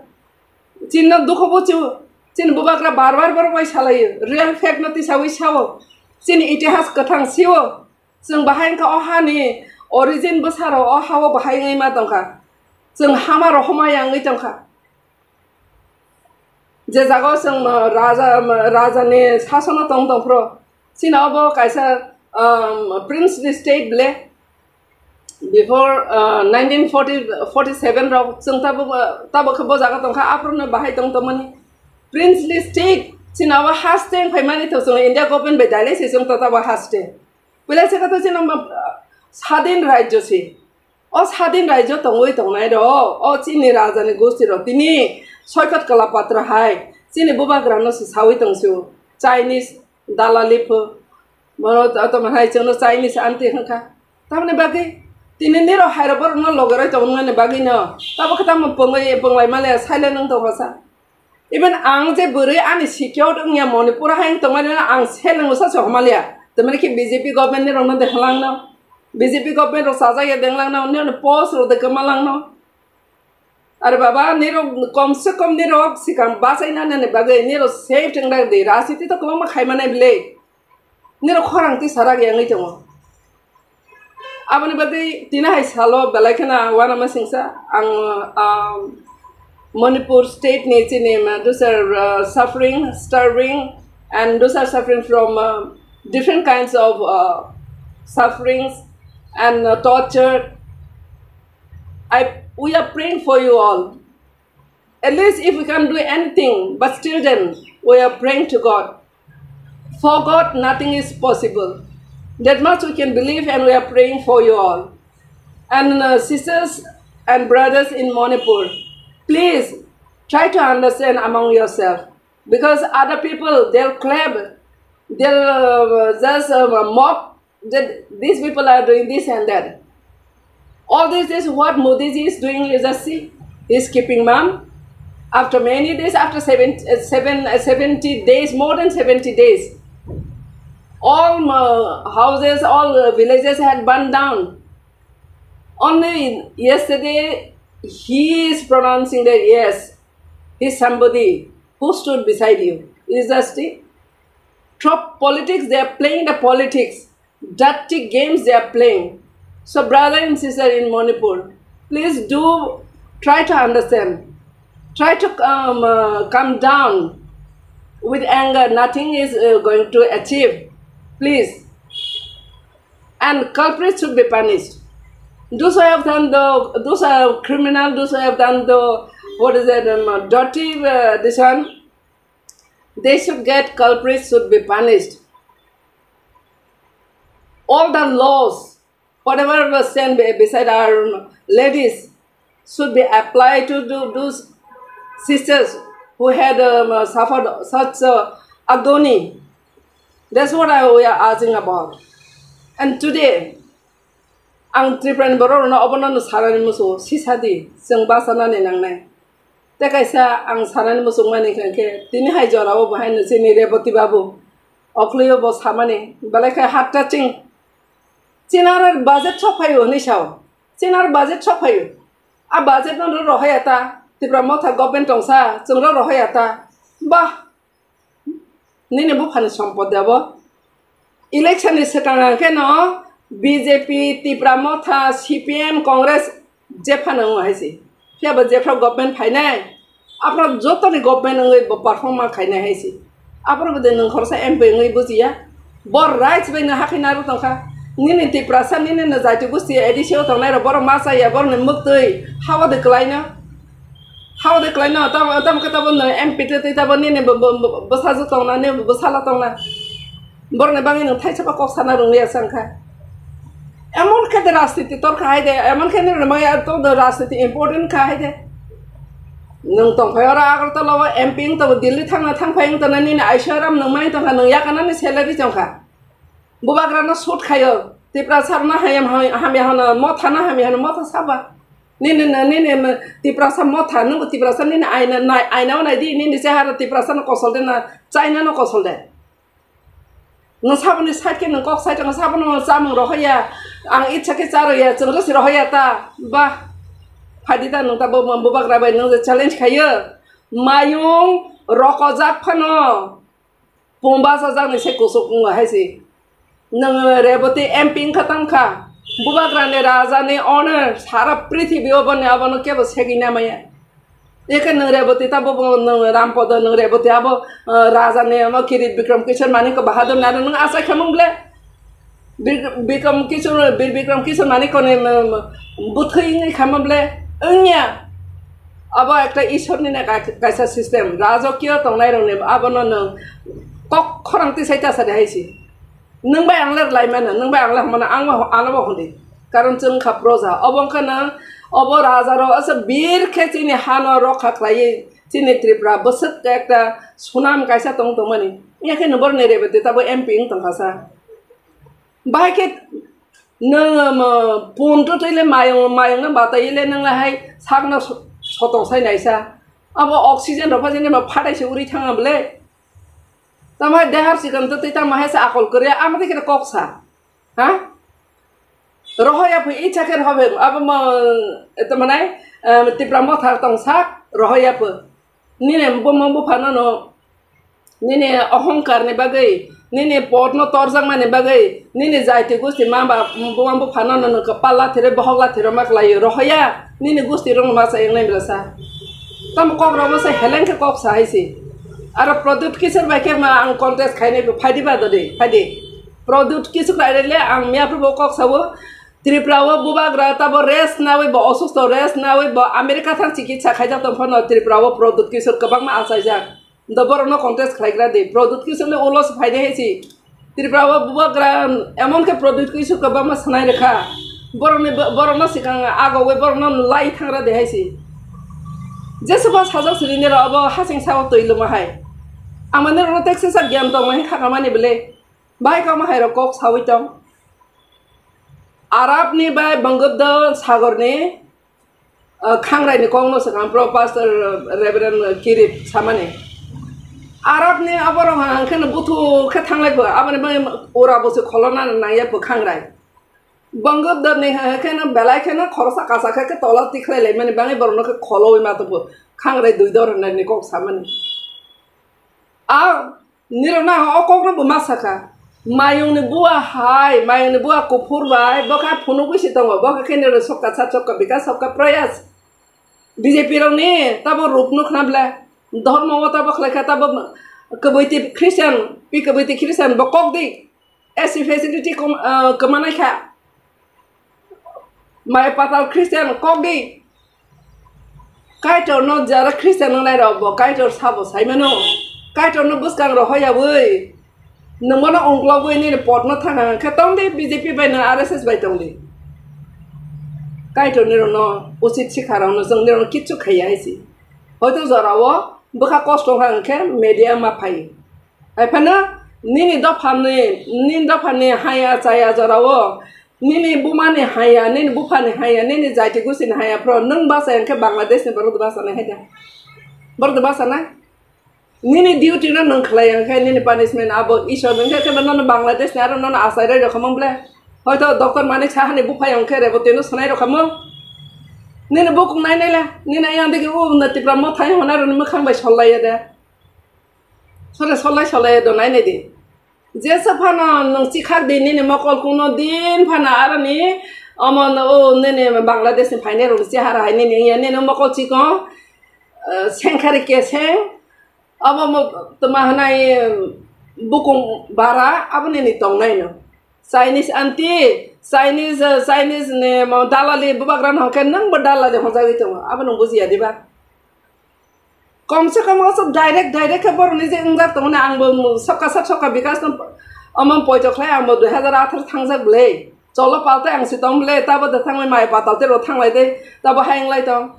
Chini no dukho buchu. Chini bubagra bar bar borok bai salaio. Real fact no tisawi sao. Chini itihas kwthang sio. Chwng bahai wngkha o hani origin bwsarok o hao bahai wngwi ma tongkha. Chwng hamarok homaya wngwi tongkha. Je jagao chwng, uh, raja, um, rajani sasono tong tongphuru, chini obo kaisa, um, princely state ble. Before, uh, nineteen forty, forty-seven rok chwng tabuk, uh, tabuk khe bo jaga tongkha, aphuru no bahai tong tongmani. Princely state, chini obo haste wng phaimani to chwng India government bai dailai se chwng to tabo haste. Puila se khe to chini obo, uh, sadin rajyo se. O sadin rajyo tongwi tongnai rok, o chini rajani gosti rok tini Soikhot Kalapatra hai chini bubagra no se sawi tong sio, Chinese dalali pho. Bono to, to hai chwngno Chinese aunty hwnkha. Tamoni bagwi tini nirok hairok borokno logeroi tongmani bagwino tabo khe tamo pongwi, ponglai male silent wng tongkha sa. Even ang je bwrwi ani secure wngya Manipur hai wng tongmani no ang seleng usa se homaliya. Tamani khe B J P government ni rokno de halangno. B J P government rok chajak ya denglangno, nini post rok de kwmalangno. Are baba, nirok kom se kom nirok sikang bachai na nani bagwi nirok safe thwng dak di. Rajniti to kwbangma khai mane bile. Nirok khorang tisa rak ya wngwi tongo. Aboni bagwi tini hai salo belai kheno uanama singsa ang, um, Manipur state ni chini, uh, those are, uh, suffering, starving, and those are suffering from, uh, different kinds of, uh, sufferings and, uh, torture. I, we are praying for you all. At least if we can't do anything, but still then we are praying to God. For God, nothing is possible. That much we can believe, and we are praying for you all. And, uh, sisters and brothers in Manipur, please try to understand among yourself, because other people, they'll clap, they'll, uh, just, uh, mock that these people are doing this and that. All this is what Modi ji is doing. You just see, he's keeping mum. After many days, after seven, uh, seven, uh, seventy days, more than seventy days, all, uh, houses, all, uh, villages had burned down. Only yesterday, he is pronouncing that yes, he's somebody. Who stood beside you? Is that it? Through politics, they are playing the politics. Dirty games they are playing. So, brother and sister in Manipur, please do try to understand. Try to um, uh, come down with anger. Nothing is uh, going to achieve. Please. And culprits should be punished. Those who have done the, those are criminal, those who have done the, what is it, um, dirty, uh, this one, they should get, culprits should be punished. All the laws, whatever was sent be- beside our ladies, should be applied to do, those sisters who had um, suffered such uh, agony. That's what I, we are asking about. And today, ang Tripura ni borok rokno obono no sanani musu, sisa di, chwng bachanani nangnai. Tei kaisa ang sanani muchungmani hwnkhe, tini hai jorao bo haino chini Reboti babu okhloio bo samani, belai khe heart touching. Chini aro budget sok phaio hinwi sao. Chini aro budget sok phaio. A budget no ro rohaya ta, Tipra Motha government tongsa, chwng ro rohaya ta. Bah, nini buphani sompot de abo. Election ni swkang ang khe no B J P, Tipra Motha, C P M, Congress jephano wng hai se. Phiya bo jephra government phainai, aphra jotoni government wngwi bo perform ma khainai hai se. Aphra bo de nwng khoroksa M P wngwi bujiya. Bo rights bai no hakhe naro tongkha. Nini Tiprasa, nini no jati gosti A D C o tongnai rok, borok ma chaya, borok ni mwktwi hao de kwlai no. Hao de kwlai no, tam, tam khe tabo no M P twi twi tabo nini bo, bo, bo, bwsajwk tongna, nini bo bwsala tongna. Borok ni bagwi no thaisa ba kok sana rwngya sa wngkha. Emon khe de rajniti tor kha hai de, emon khe nini rwmai ya to de rajniti important kha hai de. Nwng tongphai oro Agartala o M P wng tongo, Delhi thangna thangphai wng tongna, nini Aishoram nwng mai tongkha, nwng yakanani salary chongkha. Bubagrano shoot khaio, Tiprasarno hayam hamya hano, Mothano hamya hano, Motha saba. Nini, nini, nini, Tiprasa Motha, nungbo Tiprasa nini aina, nai-, aina o naidi, nini chehara Tiprasano kosol de na, Chinano kosol de. Nwng saboni side khe nwng kok side, nwng sabono chamung rohoya, ang itsa khe charoya, chwng rwsi rohoya ta, bah. Phaidi ta nwng ta bo, bo, bubagra bai nwng je challenge khaio. Mayung rokojak phano. Pumba sajak ni se kusuk wng hai se. Nwng Reboti M P wngkha tang kha. Bubagrani rajani honor sara prithibi o boni abono kebo segwi namaya. Eke nwng Reboti ta bo nwng Rampodo nwng Reboti abo, eh, rajani amo Kirit Bikram Kishore Manik Bahadur naro nwng achai khamung ble. Bir-, Bikram Kishore, Bir Bikram Kishore Manikoni, um, buthwi wngwi khama ble wngya. Abo ekta Ishorni na ka-, kaisa system. Rajokiyo tongnai rokni abono nwng kok khorang tisai ta sadi hai si. Nwng bai ang le rwlai mano, nwng bai ang le hamano, ang bo, ano bo hwnwi. Karon chwng kha proja. Obo wngkha nwng, obo raja rok asa bir khe chini hano rokha khlaiwi chini Tripura bwswk ekta sunam kaisa tong tongmani. Wngya khe nwng borokni Reboti tabo M P wng tongkha sa. Bahai khe nwng, um, pun twtwi le mayung, mayung no batai le nwng le hai sak no so-, sotong sai naisa. Abo oxygen rok phai jani ba phatai se uri thang ble. Tamo hai dehar sikon twtwi tamo hai se akol kwrwi, amo dikhe kok sa. Ha? Rohoya phi icha khe rohobe, abo mo, eto manai, um, Tipra Motha tong sak, rohoya phi. Nini buma buphano no, nini ohongkar ni bagwi, nini pod no torjakmani bagwi, nini jaiti gusti ma ba buma buphano no nwng kwpal lathirwi bohok lathirwi ma kwlaio, rohoya, nini gusti rok no ma cha wngnai bwlasa. Tamo kok rok no se heleng khe kok sa hai se. Aro Pradyut Kishore bai khe ma ang contest khainai bo, phaidi ba dodi, phaidi. Pradyut Kishore bai le ang miya phubo kok sao, Tripura o bubagra tabo rest nawi bo, osusto rest nawi bo, America thang chikitsa khaijak tong phano Tripura o Pradyut Kishore kwbangma achaijak. Do borokno contest khlaigra di. Pradyut Kishore le ulo se phaide hai si. Tripura o bubagra emon khe Pradyut Kishore kwbangma sanai rwkha. Borokni bo-, borokno sikang ago we borokno lai thangra de hai si. Jeswba sajak siri nero abo hasing sao twi luma hai. Ang mane rokno teksesa gyan tong hai khakamani bele. Bai kama hai rok kok sawi tong. Arab ni bai Bangabda Sagor ni, ah, khangrai ni kok no swkang pro pastor, ah, Reverend Kirit samani. Arab ni aborok hang khe no buthu khe thanglai bo, aboni bai ura bo se kholona nang ya bo khangrai. Bangabda ni hang khe no belai khe no khorosa kasa khe, khe tola tikhlai lai mani bangwi borok no khe kholowi ma to bo khangrai dui dor nai ni kok samani. A nirok na o kok no bo ma saka. Mayung ni bua hai, mayung ni bua kuphur bai, bo kha phunugwi si tongo, bo kha khe nirok sokka sa sokka bikas sokka prayas. B J P rok ni tabo rup nuk khna ble, dhormo o tabo khlai kha tabo kwbwi ti Christian, pi kwbwi ti Christian bo kok di. S C facility kom-, ah, kwmanai kha. Mai patal Christian kok di. Kaitor no jara Christian wngnai rok bo Kaitor sabo sai mano. Kaitor no bwskang rok hoya bwi. Nwng bono ungklogwi nini pot no thang khe tong di, B J P bai no R S S bai tong di. Kaitor ni rok no usit sikha rok no chwng ni rok no kichu khaiya hai si. Hoito jora o bwkha kosto wngkha hwnkhe media ma phai. Hai phano nini dophani, nini dophani haya chaya jorao, nini bumani haya, nini buphani haya, nini jaiti gusini haya phro nwng bachai hwnkhe Bangladesh ni borok bachanai hai da? Borok bachanai? Nini duty no nwng khlai hwnkhe nini punishment abo Isor hwnkhe khe nono Bangladesh ni aro nono achai roi rokhamung ble. Hoito Doctor Manik Saha ni buphai hwnkhe Reboti no sanai rokhamung. Nini bukung nai nai le, nini ayang digi u na Tipra Mothai hwnai rokni mwkhang bai sol lai ya de. Sole solai solai do nai nai di. Jesa phano nwng chikhak di nini mokol kuno din phano aroni omo no o nini Bangladesh ni phainai rok chehara hai nini ya nini mokol chikon, eh, sengkhari keseng omo mo toma hanai bukung bara abo nini tongnai no. Chinese aunty, Chinese, eh, Chinese ni mo dalali bubagra no hwnkhe nwng bo dalali hwnjagwi tongo, abo nwng bujiya diba? Kom se kom o sok direct, direct khe borok ni je wngjak tongo na, ang bo sokka sak sokka bikas no omo poito khlai, ang bo dui hazar atharo thangjak bwle. Cholo pal tei ang si tong bwle, tabo da thangwi mai patal tei rw thanglai de, tabo hai wnglai tong.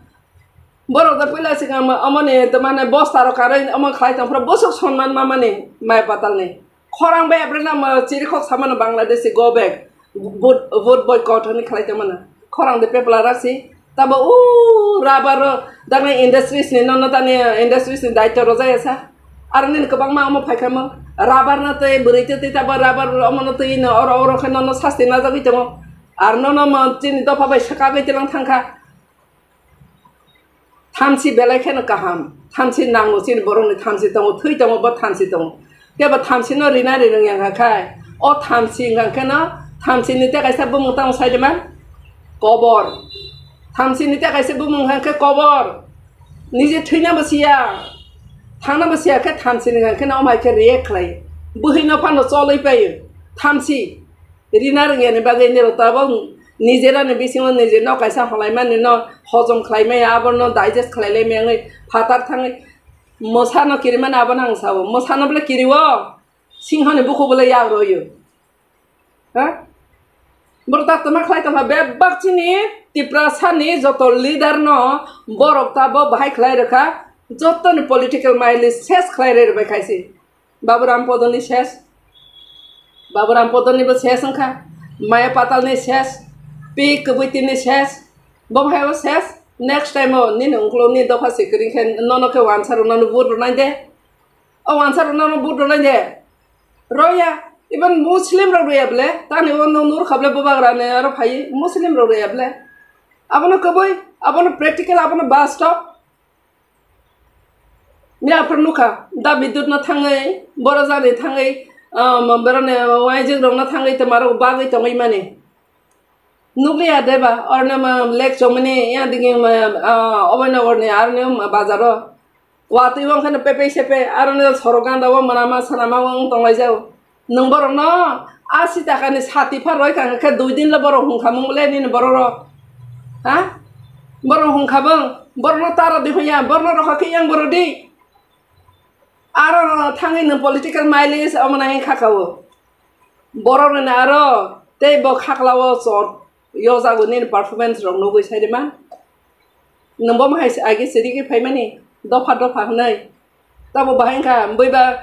Borok da puila sikang omo ni mane bosta rok karwi omo khlai tong phro, bwswk sonman ma mani mai patal ni. Khorang bai April na ma chiri khok samano Bangladeshi go back. Vote, vote boycott hwnwi khlai tongmano. Khorang de pepla rasi. Tabo u rubber ro dagna industries ni nono tani industries ni daityo rojaya sa. Aro nini kwbangma omo phaikha mo. Rubber no tei bwrwi tei tei tabo rubber omo no twi no oro oro khe nono sasti najagwi tongo. Ar nono mo chini dopha bai sakagwi tilang thangkha. Thamchi belai kheno kaham. Thamchi nango chini borokni thamchi tongo, thwi tongo, bo thamchi tongo. Kebo thamchi no rina ri rwngya khai. O thamchi wngkha kheno thamchi ni tei kaisa bumung tamo sai de man? Kobor. Thamchi ni tei kaisa bumung wngkha khe kobor. Nije thwina bo siya. Thangna bo siya khe thamchi ni wngkha kheno omai khe react khlai. Bwhwi no phano cholwi paio. Thamchi. Rina rwngya ni bagwi nirok tabok nijera ni bisingo nije no kaisa holaimani no hojom khlai maya, abo no digest khlai lai maya wngwi phatar thangwi mwsa no kiri mani abo no ang sao. Mwsa no bole kiri o, singho ni bukhuk bole yak rw o. Ha? Borok tak tama khlai tongkha bebak chini Tiprasa ni joto leader no borok tabok bahai khlai rwkha, joto ni political mileage ses khlai rwi rwbai khaisi. Baburam Podoni ses. Baburam Podoni bo ses wngkha. Maya Patalni ses. Pi Kwbwitini ses. Bo hai o ses. Next time o nini ungkuloni dopha sikiri khe nono khe wansa rwna no vote rwnai de. O wansa rwna no vote rwnai de. Roya. Even Muslim rok roya ble. Tani o no nur khable bubagra ne aro phai Muslim rok roya ble. Abono kwbwi, abono practical, abono bus stop. Ni aphuru nukha, da bidut no thangwi, boro jani thangwi, um, boroni wainjwk rok no thangwi, tei marok bagwi tongwi mani. Nukliya deba, oroni ma lake chomani, yang digi ma, ah, oboino oroni aroni ma bazaro. Watwi wngkhano pepe sepe, aroni sorok ganda o manama sanama wng tonglaijao. Nwng borokno asi takani sati pha roi kha khe dui din le borok hung kha mung le nini borok rok. Ha? Borok hung kha bwng, borokno taro di hoya, borokno rokha khe yang borok di. Aro thangwi nwng political mileage omo nai kha kha o. Borok rwna aro tei bo khakla o chor yojago nini performance rok nugwi sai de man. Nwng bo hai se age se rigi phaimani dopha dopha hwnwi. Tabo bahai wngkha, bwiba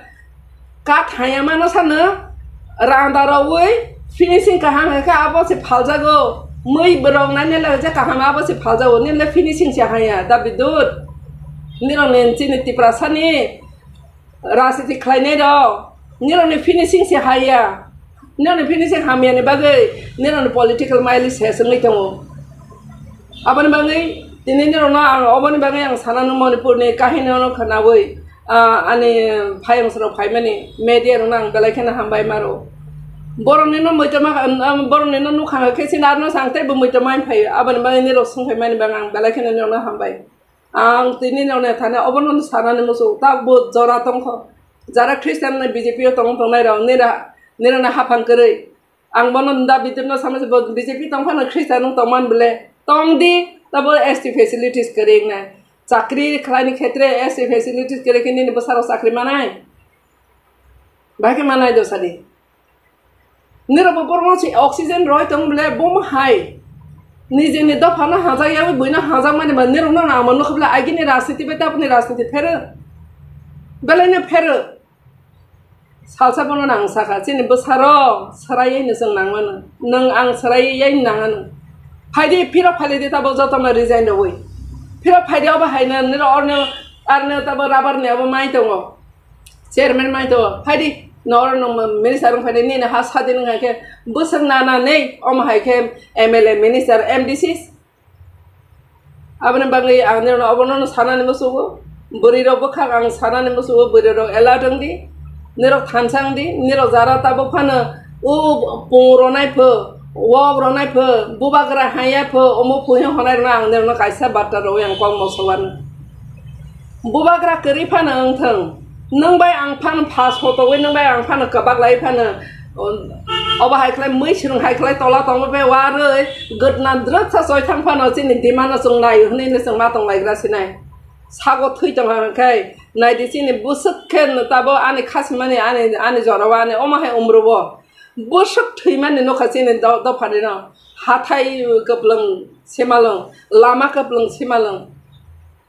kat haya mano sano randa rogwi finishing kaham hwnkhe abo se phaljago. Mui borok naina le je kaham abo se phaljago, nini le finishing se haya da bidut. Nirok ni chini Tiprasa ni rajniti khlainai rok, nirok ni finishing se haya. Nini finishing hamya ni bagwi nini political mileage se wngwi tongo. Aboni bagwi tini nirokno ang, oboni bagwi ang sana no Manipur ni kahini no khwnawi, ah, ani phayung srok phaimani media rokno ang belai kheno hambai maro. Borokni no muitu ma, um, um, borokni no nukha khe chini arno sang teibo muitu mai phaio. Aboni bagwi nirok song phaimani bagwi ang belai kheno nirokno hambai. Ang tini nirokno thani obono sanani muchungo, takbo jora tongkho. Jara Christian ni B J P o tong tongnai rok nira, nirokno haphang kwrwi. Ang bono da B J P no sama se bo B J P tong phano Christian wng tongman bole tong di, tabo S T facilities kwrwi wngnai. Chakri khlaini khetre S T facilities kwrwi khe nini bwsarok chakri manai? Bahai khe manai do sadi. Nirok bo borok se oxygen roi tong bole bomo hai. Nijeni dophano hajak yawi buino hajak mani ba nirok no amo nukho bole agini rajniti bai taboni rajniti phero. Belai no phero. Salsa bono nang saka, chini bwsarok swraiwi no chwng nangmano. Nwng ang swraiwi nangano. Phaidi, phirok phaidi tabo jotono resign rwui. Phirok phaidi obo haino niro orno, arno tabo rubber ni obo mai tongo. Chairman mai tongo. Phaidi, no oro nwng minister wng phaidi, nini ha sadin wng hai khe bwswk nana nei, omo hai khe M L A, minister, M D C. Aboni bagwi ang nirokno obono sanani muchungo, bwrwirok bwkhak ang sanani muchungo, bwrwirok alert wng di, nirok thansa wng di, nirok jara tabuk phano o pung ronai pho, wok ronai pho, bubagra haiya pho, omo phuya honai rwna ang nirokno kaisa barta rwui ang kok mosok ano. Bubagra kwrwi phano wng thung. Nwng bai ang phano pha sotogwi, nwng bai ang phano kwbak lai phano, um, obo hai khlai mui swrwng hai khlai tola tongma bai warwi gwdna drwksa choi thang phano chini demand no chwng nai hwnwi no chwng ma tong lai gra sinai. Sago thwi tong kha hwnkhe nai di chini bwswk khe tabo ani kha simani ani, ani jora o ani omo hai umrw o. Bwswk thwimani nokha chini do-, dophani no. Hathai kwplwng simalwng, lama kwplwng simalwng.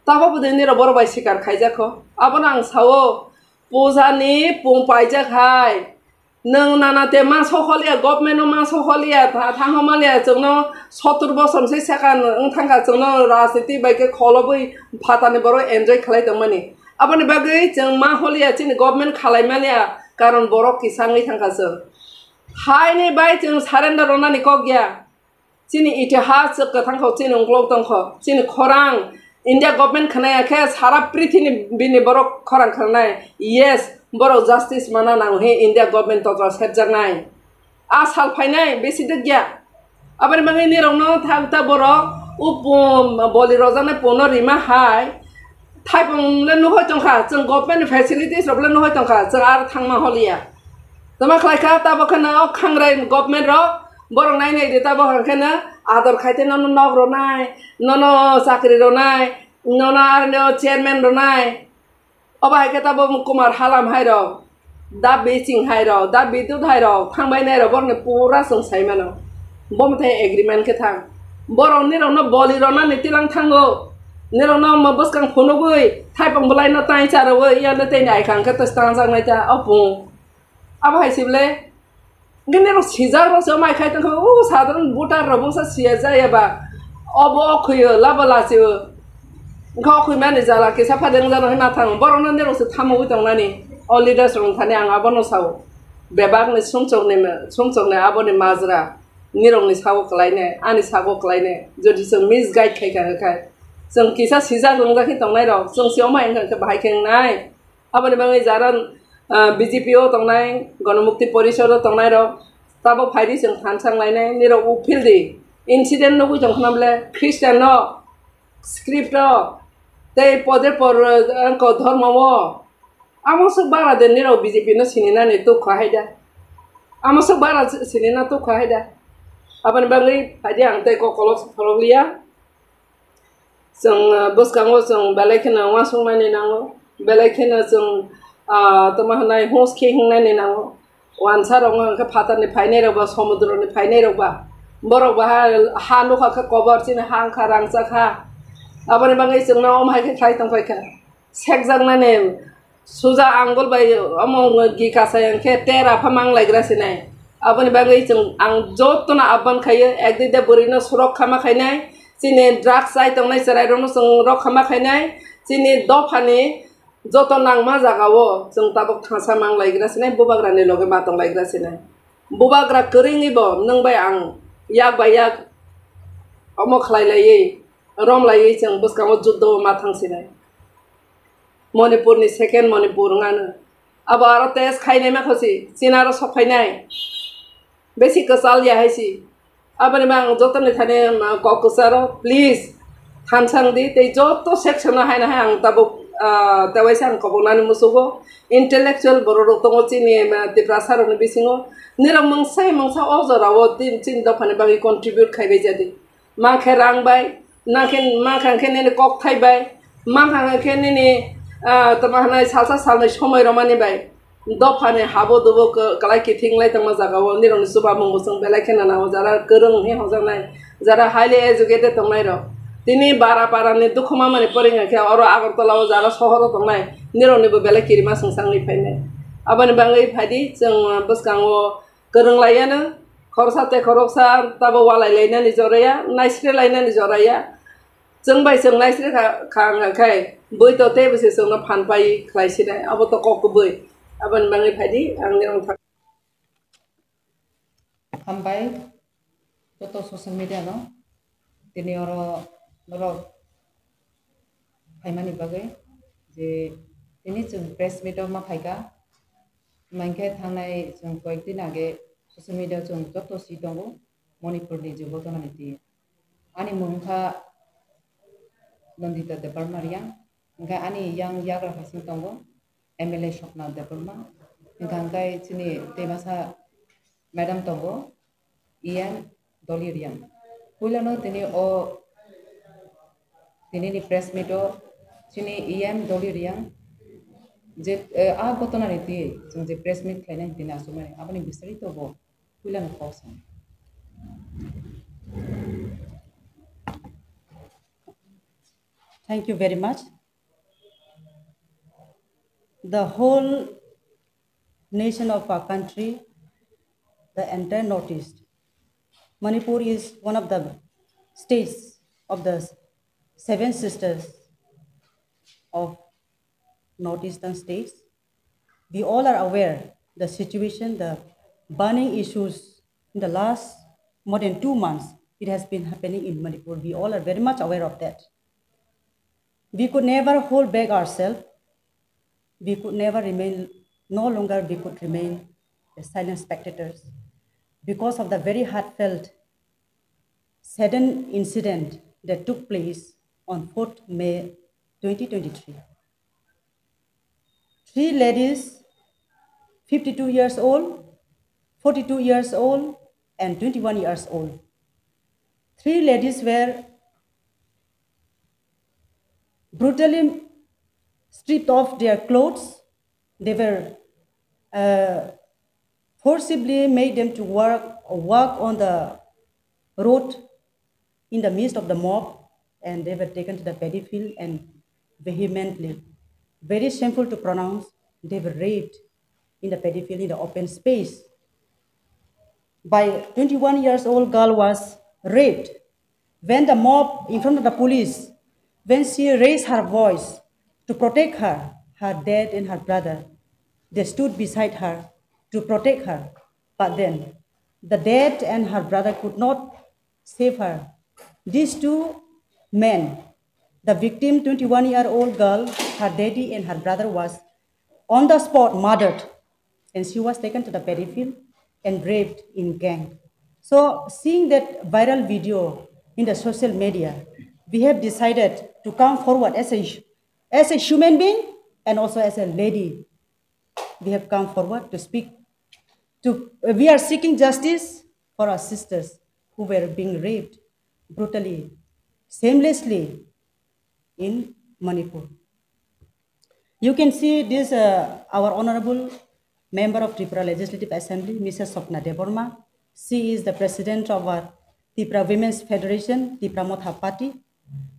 Tabuk bwdwi nirok borok bai sikar khaijak kho. Abono ang sao, puja ni pung paijak hai. Nwng nana te ma soholiya, government no ma soholiya, tha-, thangho maliya, chwngno sottur bosor se saka wng thangkha, chwngno rajniti bai khe kholobwi phatani borok enjoy khlai tongmani. Aboni bagwi chwng ma holiya, chini government khalai maliya, karon borok kisa wngwi thangkha chwng. Haini bai chwng surrender rwnani kok ya. Chini itihas kwthang kho, chini uklok tong kho, chini khorang India government khwnaya khe sara prithini bini borok khorang khwnanai. Yes, borok justice mana nang he India government totra serjaknai. A sal phainai besi dwkya. Aboni bagwi nirokno thak ta borok o pum boli rojaknai pono rima hai. Thaipung le nuhoi tongkha, chwng government ni facilities rok le nuhoi tongkha, chwng ar thangma holiya. Tama khlai kha, tabuk khe no khangrai government rok, borok nai nai di, tabuk hwn khe no ador khai te nono nok ronai, nono chakri ronai, nono ar no chairman ronai. Obo hai khe tabuk Kumar Halam hai rok. Da bising hai rok, da bidut hai rok, thangbai nai rok, borok ni pura chwng sai mano. Bo mwtai agreement khe thang. Borok ni rok no boli rok nani tilang thango. Ni rok no mo bwskang phunugwi, thaipung bwlai no tai cha rwui, ya no tei nai khang khe to stang jak nai ta, o pung. Abo hai si bwle. Ni rok sijak rok se mai khai tong kha, o sadharan voter rok bwsa siya jaya ba. Obo okhwio, labo lachio. Wngkha okhwimani jala kisa phadeng jano hwnwi ma thang. Borok no nirok se thamogwi tongnani. O leaders rok thani ang abono sao. Bebak ni sumchok ni, sumchok ni aboni majra. Nirok ni sago kwlai ne, ani sago kwlai ne. Jodi chwng misguide khai kha, khai. Chwng kisa sijak wngjak khe tongnai rok. Chwng se omai wngkha khe bahai khe wngnai. Aboni bagwi jara, ah, B J P o tongnai, Ganamukti Porishad o tongnai rok. Tabuk phaidi chwng thansa wnglainai. Nirok uphil di. Incident nugwi tong khna bwle Christian no. Script o tei pode por, eh, ko dhormo o. Amo swk bara de nirok B J P no sini nani tuk kha hai da. Amo swk bara sini na tuk kha hai da. Aboni bagwi phaidi ang tei kok kolok pholok liya. Chwng, eh, bwskango chwng belai kheno uansuk nani nango. Belai kheno chwng, ah, tamo hwnai hus khe hwngnani nango. Wansa rok wngkha phatar ni phainai rok ba, somudro ni phainai rok ba, borok ba ha, ha nukha khe kobor chini ha wngkha rangchak ha. Aboni bagwi chwngno omo hai khe khlai tong phai kha. Sekjak nani suja angul bai omo gi kasai hwnkhe tera pha mang lai gra sinai. Aboni bagwi chwng ang jotono abban khaio, ekdide bwrwi no surok khama khainai, chini drugs chai tongnai chwrai rok no chwng rok khama khainai, chini dophani joto nangma jaga o chwng tabuk thansa mang lai gra sinai, bubagra ni loge ma tong lai gra sinai. Bubagra kwrwngwi bo nwng bai ang yak bai yak omo khlai laiwi, rom laiwi chwng bwskango juddo o ma thang sinai. Manipur ni second Manipur wngano. Abo aro test khainai ma khosi, China ro sok phainai. Besi kwchal ya hai si. Aboni bang jotoni thani, ma, kok kwcharo, please, thansang di, tei joto section no haino hai ang tabuk, ah, tewaisa ang koboknani musugo. Intellectual borok rok tongo chini, ma, Tiprasa rokni bisingo. Nirok mungsa mungsa o jorao tin, chini dophani bagwi contribute khaibai jadi. Mankhe rang bai, nangkhe, mankha khe nini kok thai bai, mankha khe nini, ah, tamo hanai salsa salnwi somoi romani bai. Dophani habo dubo kwlai kithing lai tongma jaga o nirokni chuba mung bo chwng belai khe nana o jara kwrwng hi hokjaknai, jara highly educated tongnai rok. Tini bara para ni dukhu mamani poringa khe oro Agartala o jara sohor o tongnai nirokni bo belai kirima swngchang ni phainai. Aboni bagwi phaidi chwng bwskango kwrwng lai yano khoroksa tei khoroksa tabo walai lainani joraya, naisre lainani joraya. Chwng bai chwng naisre kha, kha wngkha khai, bui to tei bwswi chwngno phan pai khlai sinai, abo to kok kubui. Aboni bagwi phaidi, ang nirok thang. Hambai, joto social media no, tini oro norok phaimani bagwi, je tini chwng press meet o ma phaikha, hwnkhe thangnai chwng koyek din age social media o chwng joto si tongo, Manipur ni je ghotona ni twi. Ani mung wngkha Nandita Debbarma Reang, hwnkhe ani yang yagra hai sing tongo M L A Swapna Debbarma, hwnkhe hwnkhe chini tei masa madam tongo E M Dolly Reang. Puilano tini o, tini ni press meet o chini E M Dolly Reang je, eh, a ghotona ni twi chwng je press meet khlainai tini achukmani aboni bistarito bo puilano kok sanai. Thank you very much. The whole nation of our country, the entire Northeast, Manipur is one of the states of the Seven Sisters of Northeastern states. We all are aware the situation, the burning issues in the last more than two months, it has been happening in Manipur. We all are very much aware of that. We could never hold back ourselves. We could never remain, no longer we could remain as silent spectators because of the very heartfelt, sudden incident that took place on fourth May twenty twenty-three. Three ladies, fifty-two years old, forty-two years old, and twenty-one years old. Three ladies were brutally stripped of their clothes. They were, uh, forcibly made them to work, walk on the road in the midst of the mob, and they were taken to the paddy field and vehemently, very shameful to pronounce, they were raped in the paddy field in the open space. By twenty-one years old girl was raped when the mob in front of the police, when she raised her voice to protect her, her dad and her brother, they stood beside her to protect her. But then, the dad and her brother could not save her. These two men, the victim, twenty-one year old girl, her daddy and her brother was on the spot murdered, and she was taken to the paddy field and raped in gang. So, seeing that viral video in the social media, we have decided to come forward as a, as a human being and also as a lady. We have come forward to speak. To, we are seeking justice for our sisters who were being raped brutally, shamelessly in Manipur. You can see this, uh, our honorable member of Tripura Legislative Assembly, Missus Swapna Debbarma. She is the president of our Tripura Women's Federation, Tipra Motha Party,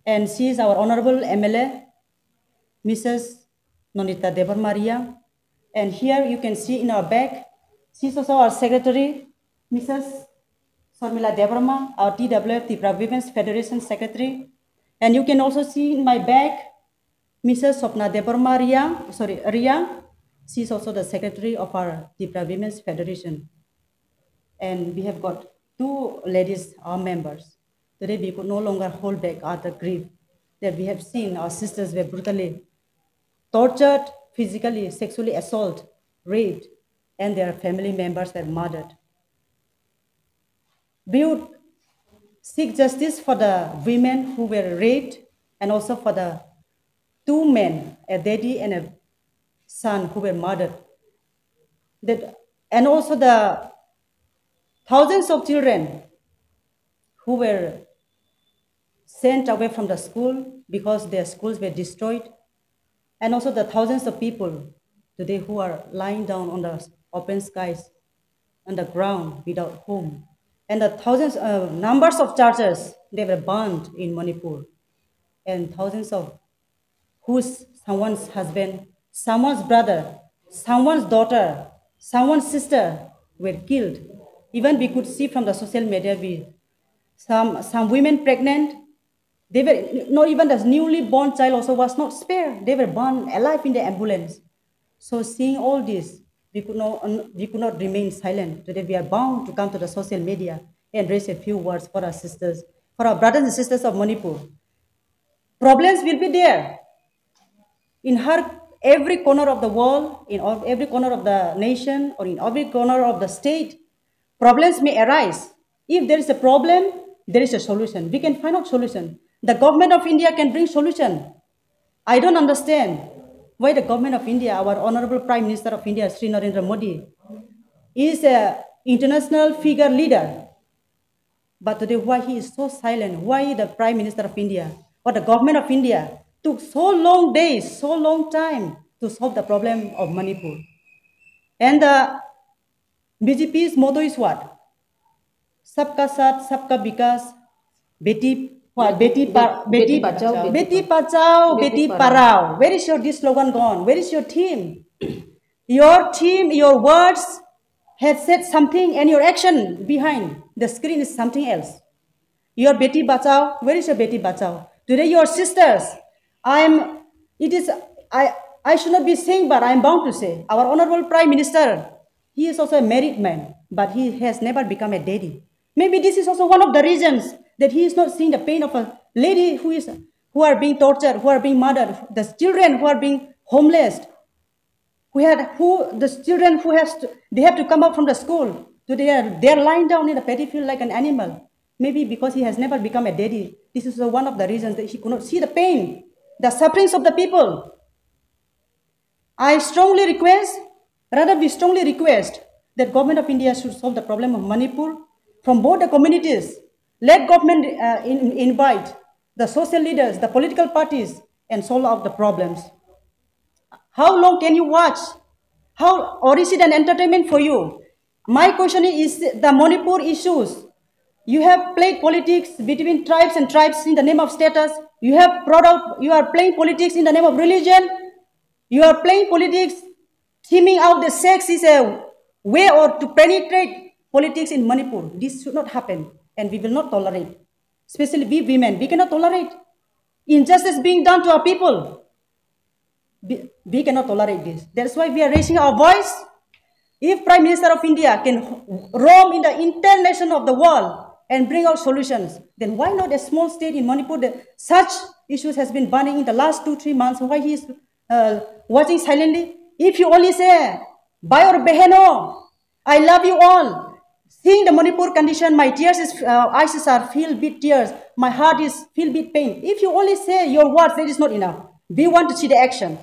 and she is our honorable M L A, Missus Nandita Debbarma Reang. And here you can see in our back, she's also our secretary, Missus Sharmila Debbarma, our T W F, Tipra Women's Federation secretary. And you can also see in my back, Missus Swapna Debbarma Reang, sorry, Reang. She's also the secretary of our Tipra Women's Federation. And we have got two ladies, our members. Today we could no longer hold back our the grief that we have seen our sisters were brutally tortured, physically, sexually assaulted, raped, and their family members were murdered. We would seek justice for the women who were raped and also for the two men, a daddy and a son, who were murdered. That, and also the thousands of children who were sent away from the school because their schools were destroyed, and also the thousands of people today who are lying down on the open skies, on the ground without home, and the thousands, uh, numbers of churches, they were burned in Manipur, and thousands of whose someone's husband, someone's brother, someone's daughter, someone's sister were killed. Even we could see from the social media, we, some, some women pregnant, they were, not even the newly born child also was not spared. They were burned alive in the ambulance. So seeing all this, we could not, we could not remain silent. Today we are bound to come to the social media and raise a few words for our sisters, for our brothers and sisters of Manipur. Problems will be there in her, every corner of the world, in all, every corner of the nation, or in every corner of the state. Problems may arise. If there is a problem, there is a solution. We can find out solution. The government of India can bring solution. I don't understand why the government of India, our honorable Prime Minister of India, Shri Narendra Modi, is a international figure leader. But today, why he is so silent? Why the Prime Minister of India or the government of India took so long days, so long time to solve the problem of Manipur? And the B J P's motto is what? Sabka Saath, Sabka Vikas, Beti, what? Beti, Beti, Pa-, Beti, Beti Bachao, Beti Beti Bachao, Beti Beti Padhao. Padhao. Where is your this slogan gone? Where is your theme? Your theme, your words have said something, and your action behind the screen is something else. Your Beti Bachao, where is your Beti Bachao? Today, your sisters, I am, it is, I, I should not be saying, but I am bound to say, our Honorable Prime Minister, he is also a married man, but he has never become a daddy. Maybe this is also one of the reasons that he is not seeing the pain of a lady who is, who are being tortured, who are being murdered, the children who are being homeless, who had, who, the children who has to, they have to come out from the school, so they are, they are lying down in the paddy field like an animal. Maybe because he has never become a daddy, this is one of the reasons that he could not see the pain, the sufferings of the people. I strongly request, rather we strongly request that Government of India should solve the problem of Manipur from both the communities. Let government, uh, in-, invite the social leaders, the political parties, and solve out the problems. How long can you watch? How, or is it an entertainment for you? My question is the Manipur issues. You have played politics between tribes and tribes in the name of status. You have brought out, you are playing politics in the name of religion. You are playing politics, thinning out the sex is a way or to penetrate politics in Manipur. This should not happen, and we will not tolerate. Especially we women, we cannot tolerate injustice being done to our people. We, we cannot tolerate this. That's why we are raising our voice. If Prime Minister of India can roam in the entire nation of the world and bring out solutions, then why not a small state in Manipur that such issues has been burning in the last two, three months? Why he is, uh, watching silently? If you only say, "Bhai aur behno, I love you all," seeing the Manipur condition, my tears is, uh, eyes are filled with tears. My heart is filled with pain. If you only say your words, that is not enough. We want to see the action.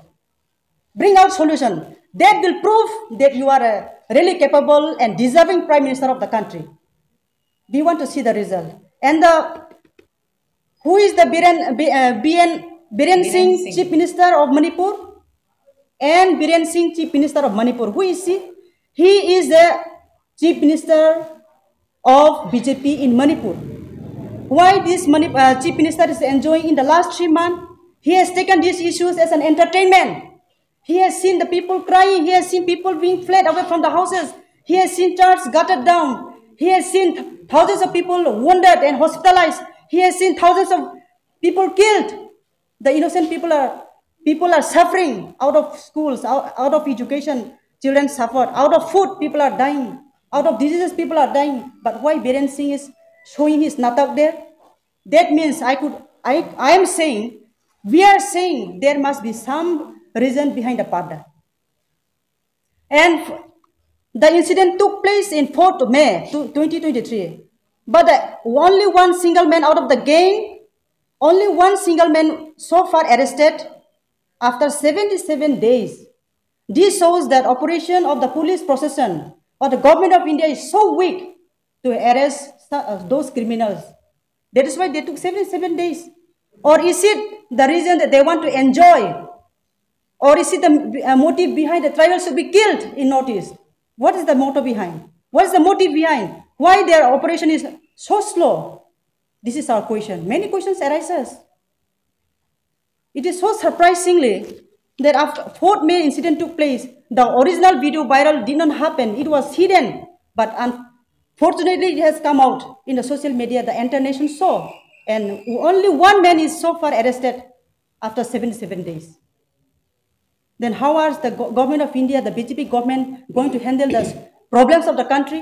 Bring out solution that will prove that you are a really capable and deserving Prime Minister of the country. We want to see the result. And the, who is the Biren, B-, uh, B N, Biren Biren Singh, Singh, Chief Minister of Manipur? And Biren Singh, Chief Minister of Manipur. Who is he? He is the Chief Minister of B J P in Manipur. Why this Manip-, uh, Chief Minister is enjoying in the last three months? He has taken these issues as an entertainment. He has seen the people crying. He has seen people being fled away from the houses. He has seen churches gutted down. He has seen thousands of people wounded and hospitalized. He has seen thousands of people killed. The innocent people are, people are suffering out of schools, out, out of education, children suffered. Out of food, people are dying. Out of diseases, people are dying. But why Biren Singh is showing his natak there? That means I could, I, I am saying, we are saying there must be some present behind the parda. And f- the incident took place in fourth May two- twenty twenty-three. But the, only one single man out of the gang, only one single man so far arrested after seventy-seven days. This shows that operation of the police procession or the government of India is so weak to arrest su- uh, those criminals. That is why they took seventy-seven days. Or is it the reason that they want to enjoy? Or is it the uh, motive behind the tribal should be killed in Northeast? What is the motive behind? What is the motive behind? Why their operation is so slow? This is our question. Many questions arises. It is so surprisingly that after fourth May incident took place, the original video viral did not happen. It was hidden, but unfortunately it has come out in the social media. The entire nation saw, and only one man is so far arrested after seventy-seven days. Then how are the go- government of India, the B J P government, going to handle the problems of the country?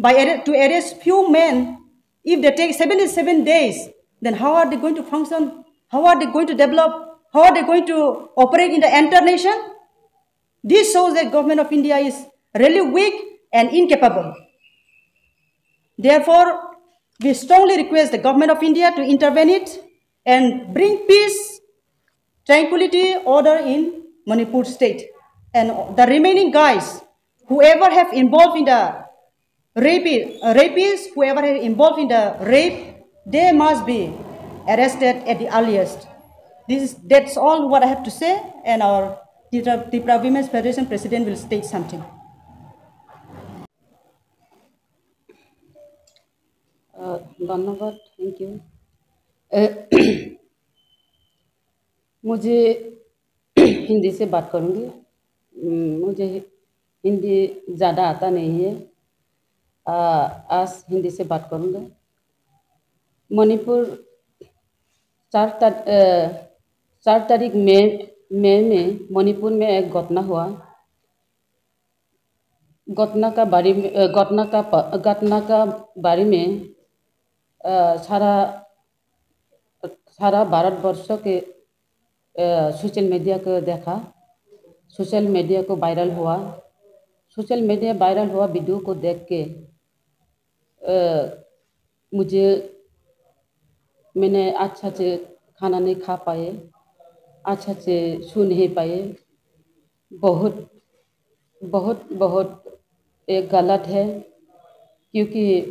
By arre- to arrest few men, if they take seventy-seven days, then how are they going to function? How are they going to develop? How are they going to operate in the entire nation? This shows that government of India is really weak and incapable. Therefore, we strongly request the government of India to intervene it and bring peace, tranquility, order in Manipur state. And the remaining guys, whoever have involved in the rape, uh, rapists, whoever have involved in the rape, they must be arrested at the earliest. This is, that's all what I have to say, and our Tipra, Tipra Women's Federation president will state something. Uh, धन्यवाद, thank you. Uh, मुझे हिंदी से बात करूँगी। हम्म, मुझे हिंदी ज़्यादा आता नहीं है। आ, आज हिंदी से बात करूँगा। मणिपुर, चार तार-, अ, चार तारीख मई, मई में मणिपुर में एक घटना हुआ। घटना का बारे में, अ, घटना का प-, घटना का बारे में, अ, सारा, सारा भारतवर्ष के, अ, सोशल मीडिया को देखा, सोशल मीडिया को वायरल हुआ। सोशल मीडिया वायरल हुआ वीडियो को देख के, अ, मुझे, मैंने अच्छा से खाना नहीं खा पाए, अच्छा से सो नहीं पाए। बहुत, बहुत, बहुत ये गलत है, क्योंकि,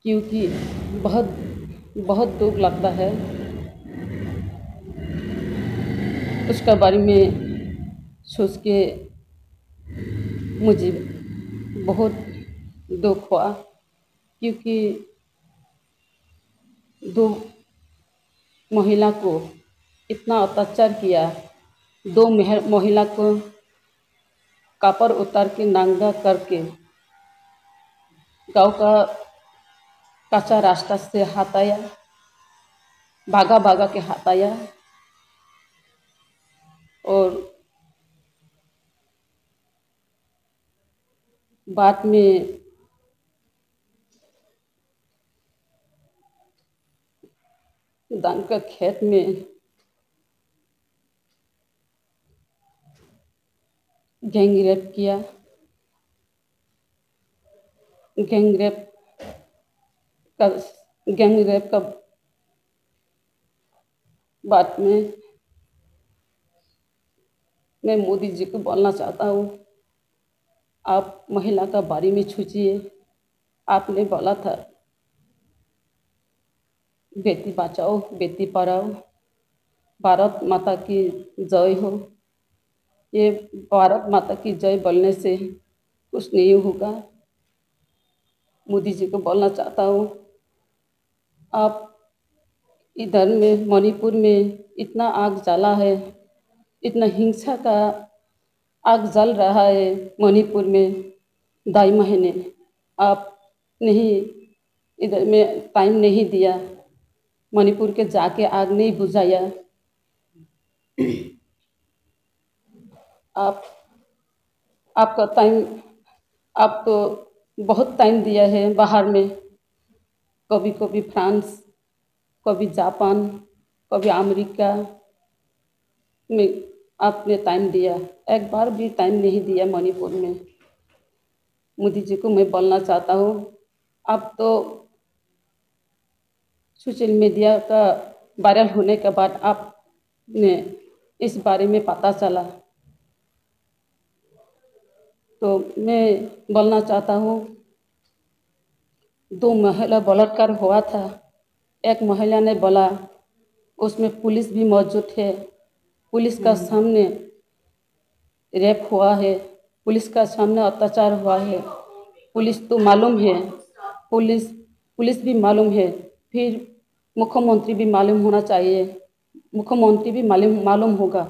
क्योंकि बहुत, बहुत दुख लगता है। उसका बारे में सोच के मुझे बहुत दुख हुआ, क्योंकि दो महिला को इतना अत्याचार किया, दो मह-, महिला को कपड़ा उतार के नंगा करके गांव का कच्चा रास्ता से हटाया, भागा भागा के हटाया। और बाद में धान का खेत में गैंग रेप किया। गैंग रेप का, गैंग रेप का बाद में मैं मोदी जी को बोलना चाहता हूँ, आप महिला का बारे में सोचिए। आपने बोला था, बेटी बचाओ, बेटी पढ़ाओ, भारत माता की जय हो। ये भारत माता की जय बोलने से कुछ नहीं होगा। मोदी जी को बोलना चाहता हूँ, आप इधर में मणिपुर में इतना आग जला है, इतना हिंसा का आग जल रहा है मणिपुर में ढाई महीने, आप नहीं, इधर में टाइम नहीं दिया, मणिपुर के जाके आग नहीं बुझाया। आप, आपका टाइम, आप तो बहुत टाइम दिया है बाहर में, कभी कभी फ्रांस, कभी जापान, कभी अमेरिका में आपने टाइम दिया, एक बार भी टाइम नहीं दिया मणिपुर में। मोदी जी को मैं बोलना चाहता हूँ, आप तो सोशल मीडिया का वायरल होने के बाद आपने इस बारे में पता चला, तो मैं बोलना चाहता हूँ, दो महिला बलात्कार हुआ था, एक महिला ने बोला, उसमें पुलिस भी मौजूद है, पुलिस का सामने रेप हुआ है, पुलिस का सामने अत्याचार हुआ है, पुलिस तो मालूम है, पुलिस पुलिस भी मालूम है, फिर मुख्यमंत्री भी मालूम होना चाहिए, मुख्यमंत्री भी मालूम मालूम होगा,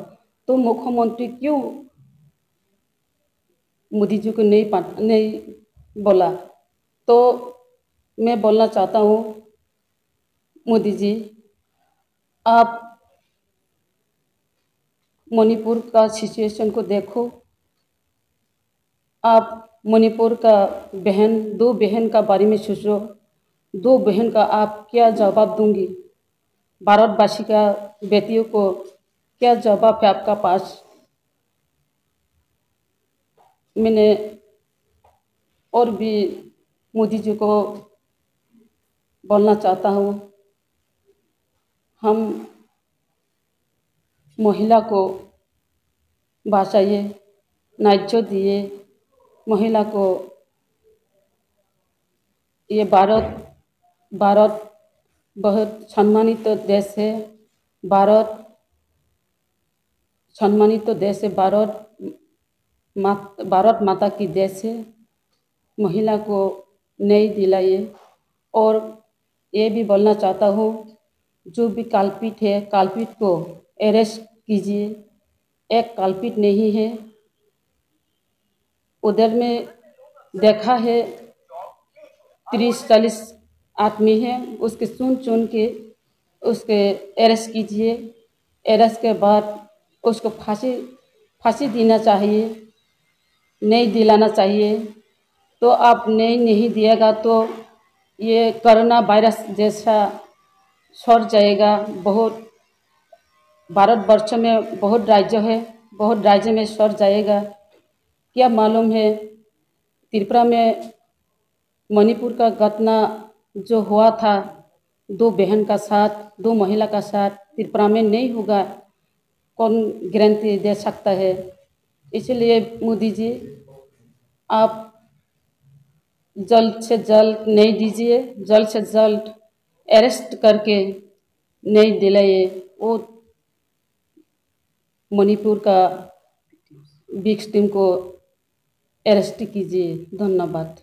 तो मुख्यमंत्री क्यों मोदी जी को नहीं पा नहीं बोला? तो मैं बोलना चाहता हूँ, मोदी जी, आप मणिपुर का सिचुएशन को देखो, आप मणिपुर का बहन, दो बहन का बारे में सोचो, दो बहन का आप क्या जवाब दूंगी? भारतवासी का बेटियों को क्या जवाब है आपका पास? मैंने और भी मोदी जी को बोलना चाहता हूँ, हम महिला को बचाइए, न्याय दिए, महिला को ये भारत, भारत बहुत सम्मानित देश है। भारत सम्मानित देश है। भारत मात-, भारत माता की देश है। महिला को न्याय दिलाइए। और ये भी बोलना चाहता हूँ, जो भी कल्पित है, कल्पित को अरेस्ट कीजिए। एक कल्पित नहीं है, उधर में देखा है, तीस चालीस आदमी है, उसके चुन चुन के उसके अरेस्ट कीजिए। अरेस्ट के बाद उसको फांसी, फांसी देना चाहिए, न्याय दिलाना चाहिए। तो आप न्याय नहीं दिएगा तो ये कोरोना वायरस जैसा सर जाएगा। बहुत, भारतवर्ष में बहुत राज्य है, बहुत राज्य में सर जाएगा। क्या मालूम है, त्रिपुरा में मणिपुर का घटना जो हुआ था, दो बहन का साथ, दो महिला का साथ, त्रिपुरा में नहीं होगा, कौन गारंटी दे सकता है? इसलिए मोदी जी, आप जल्द से जल्द न्याय दीजिए, जल्द से जल्द अरेस्ट करके न्याय दिलाइए। वो मणिपुर का विक्टिम को अरेस्ट कीजिए। धन्यवाद।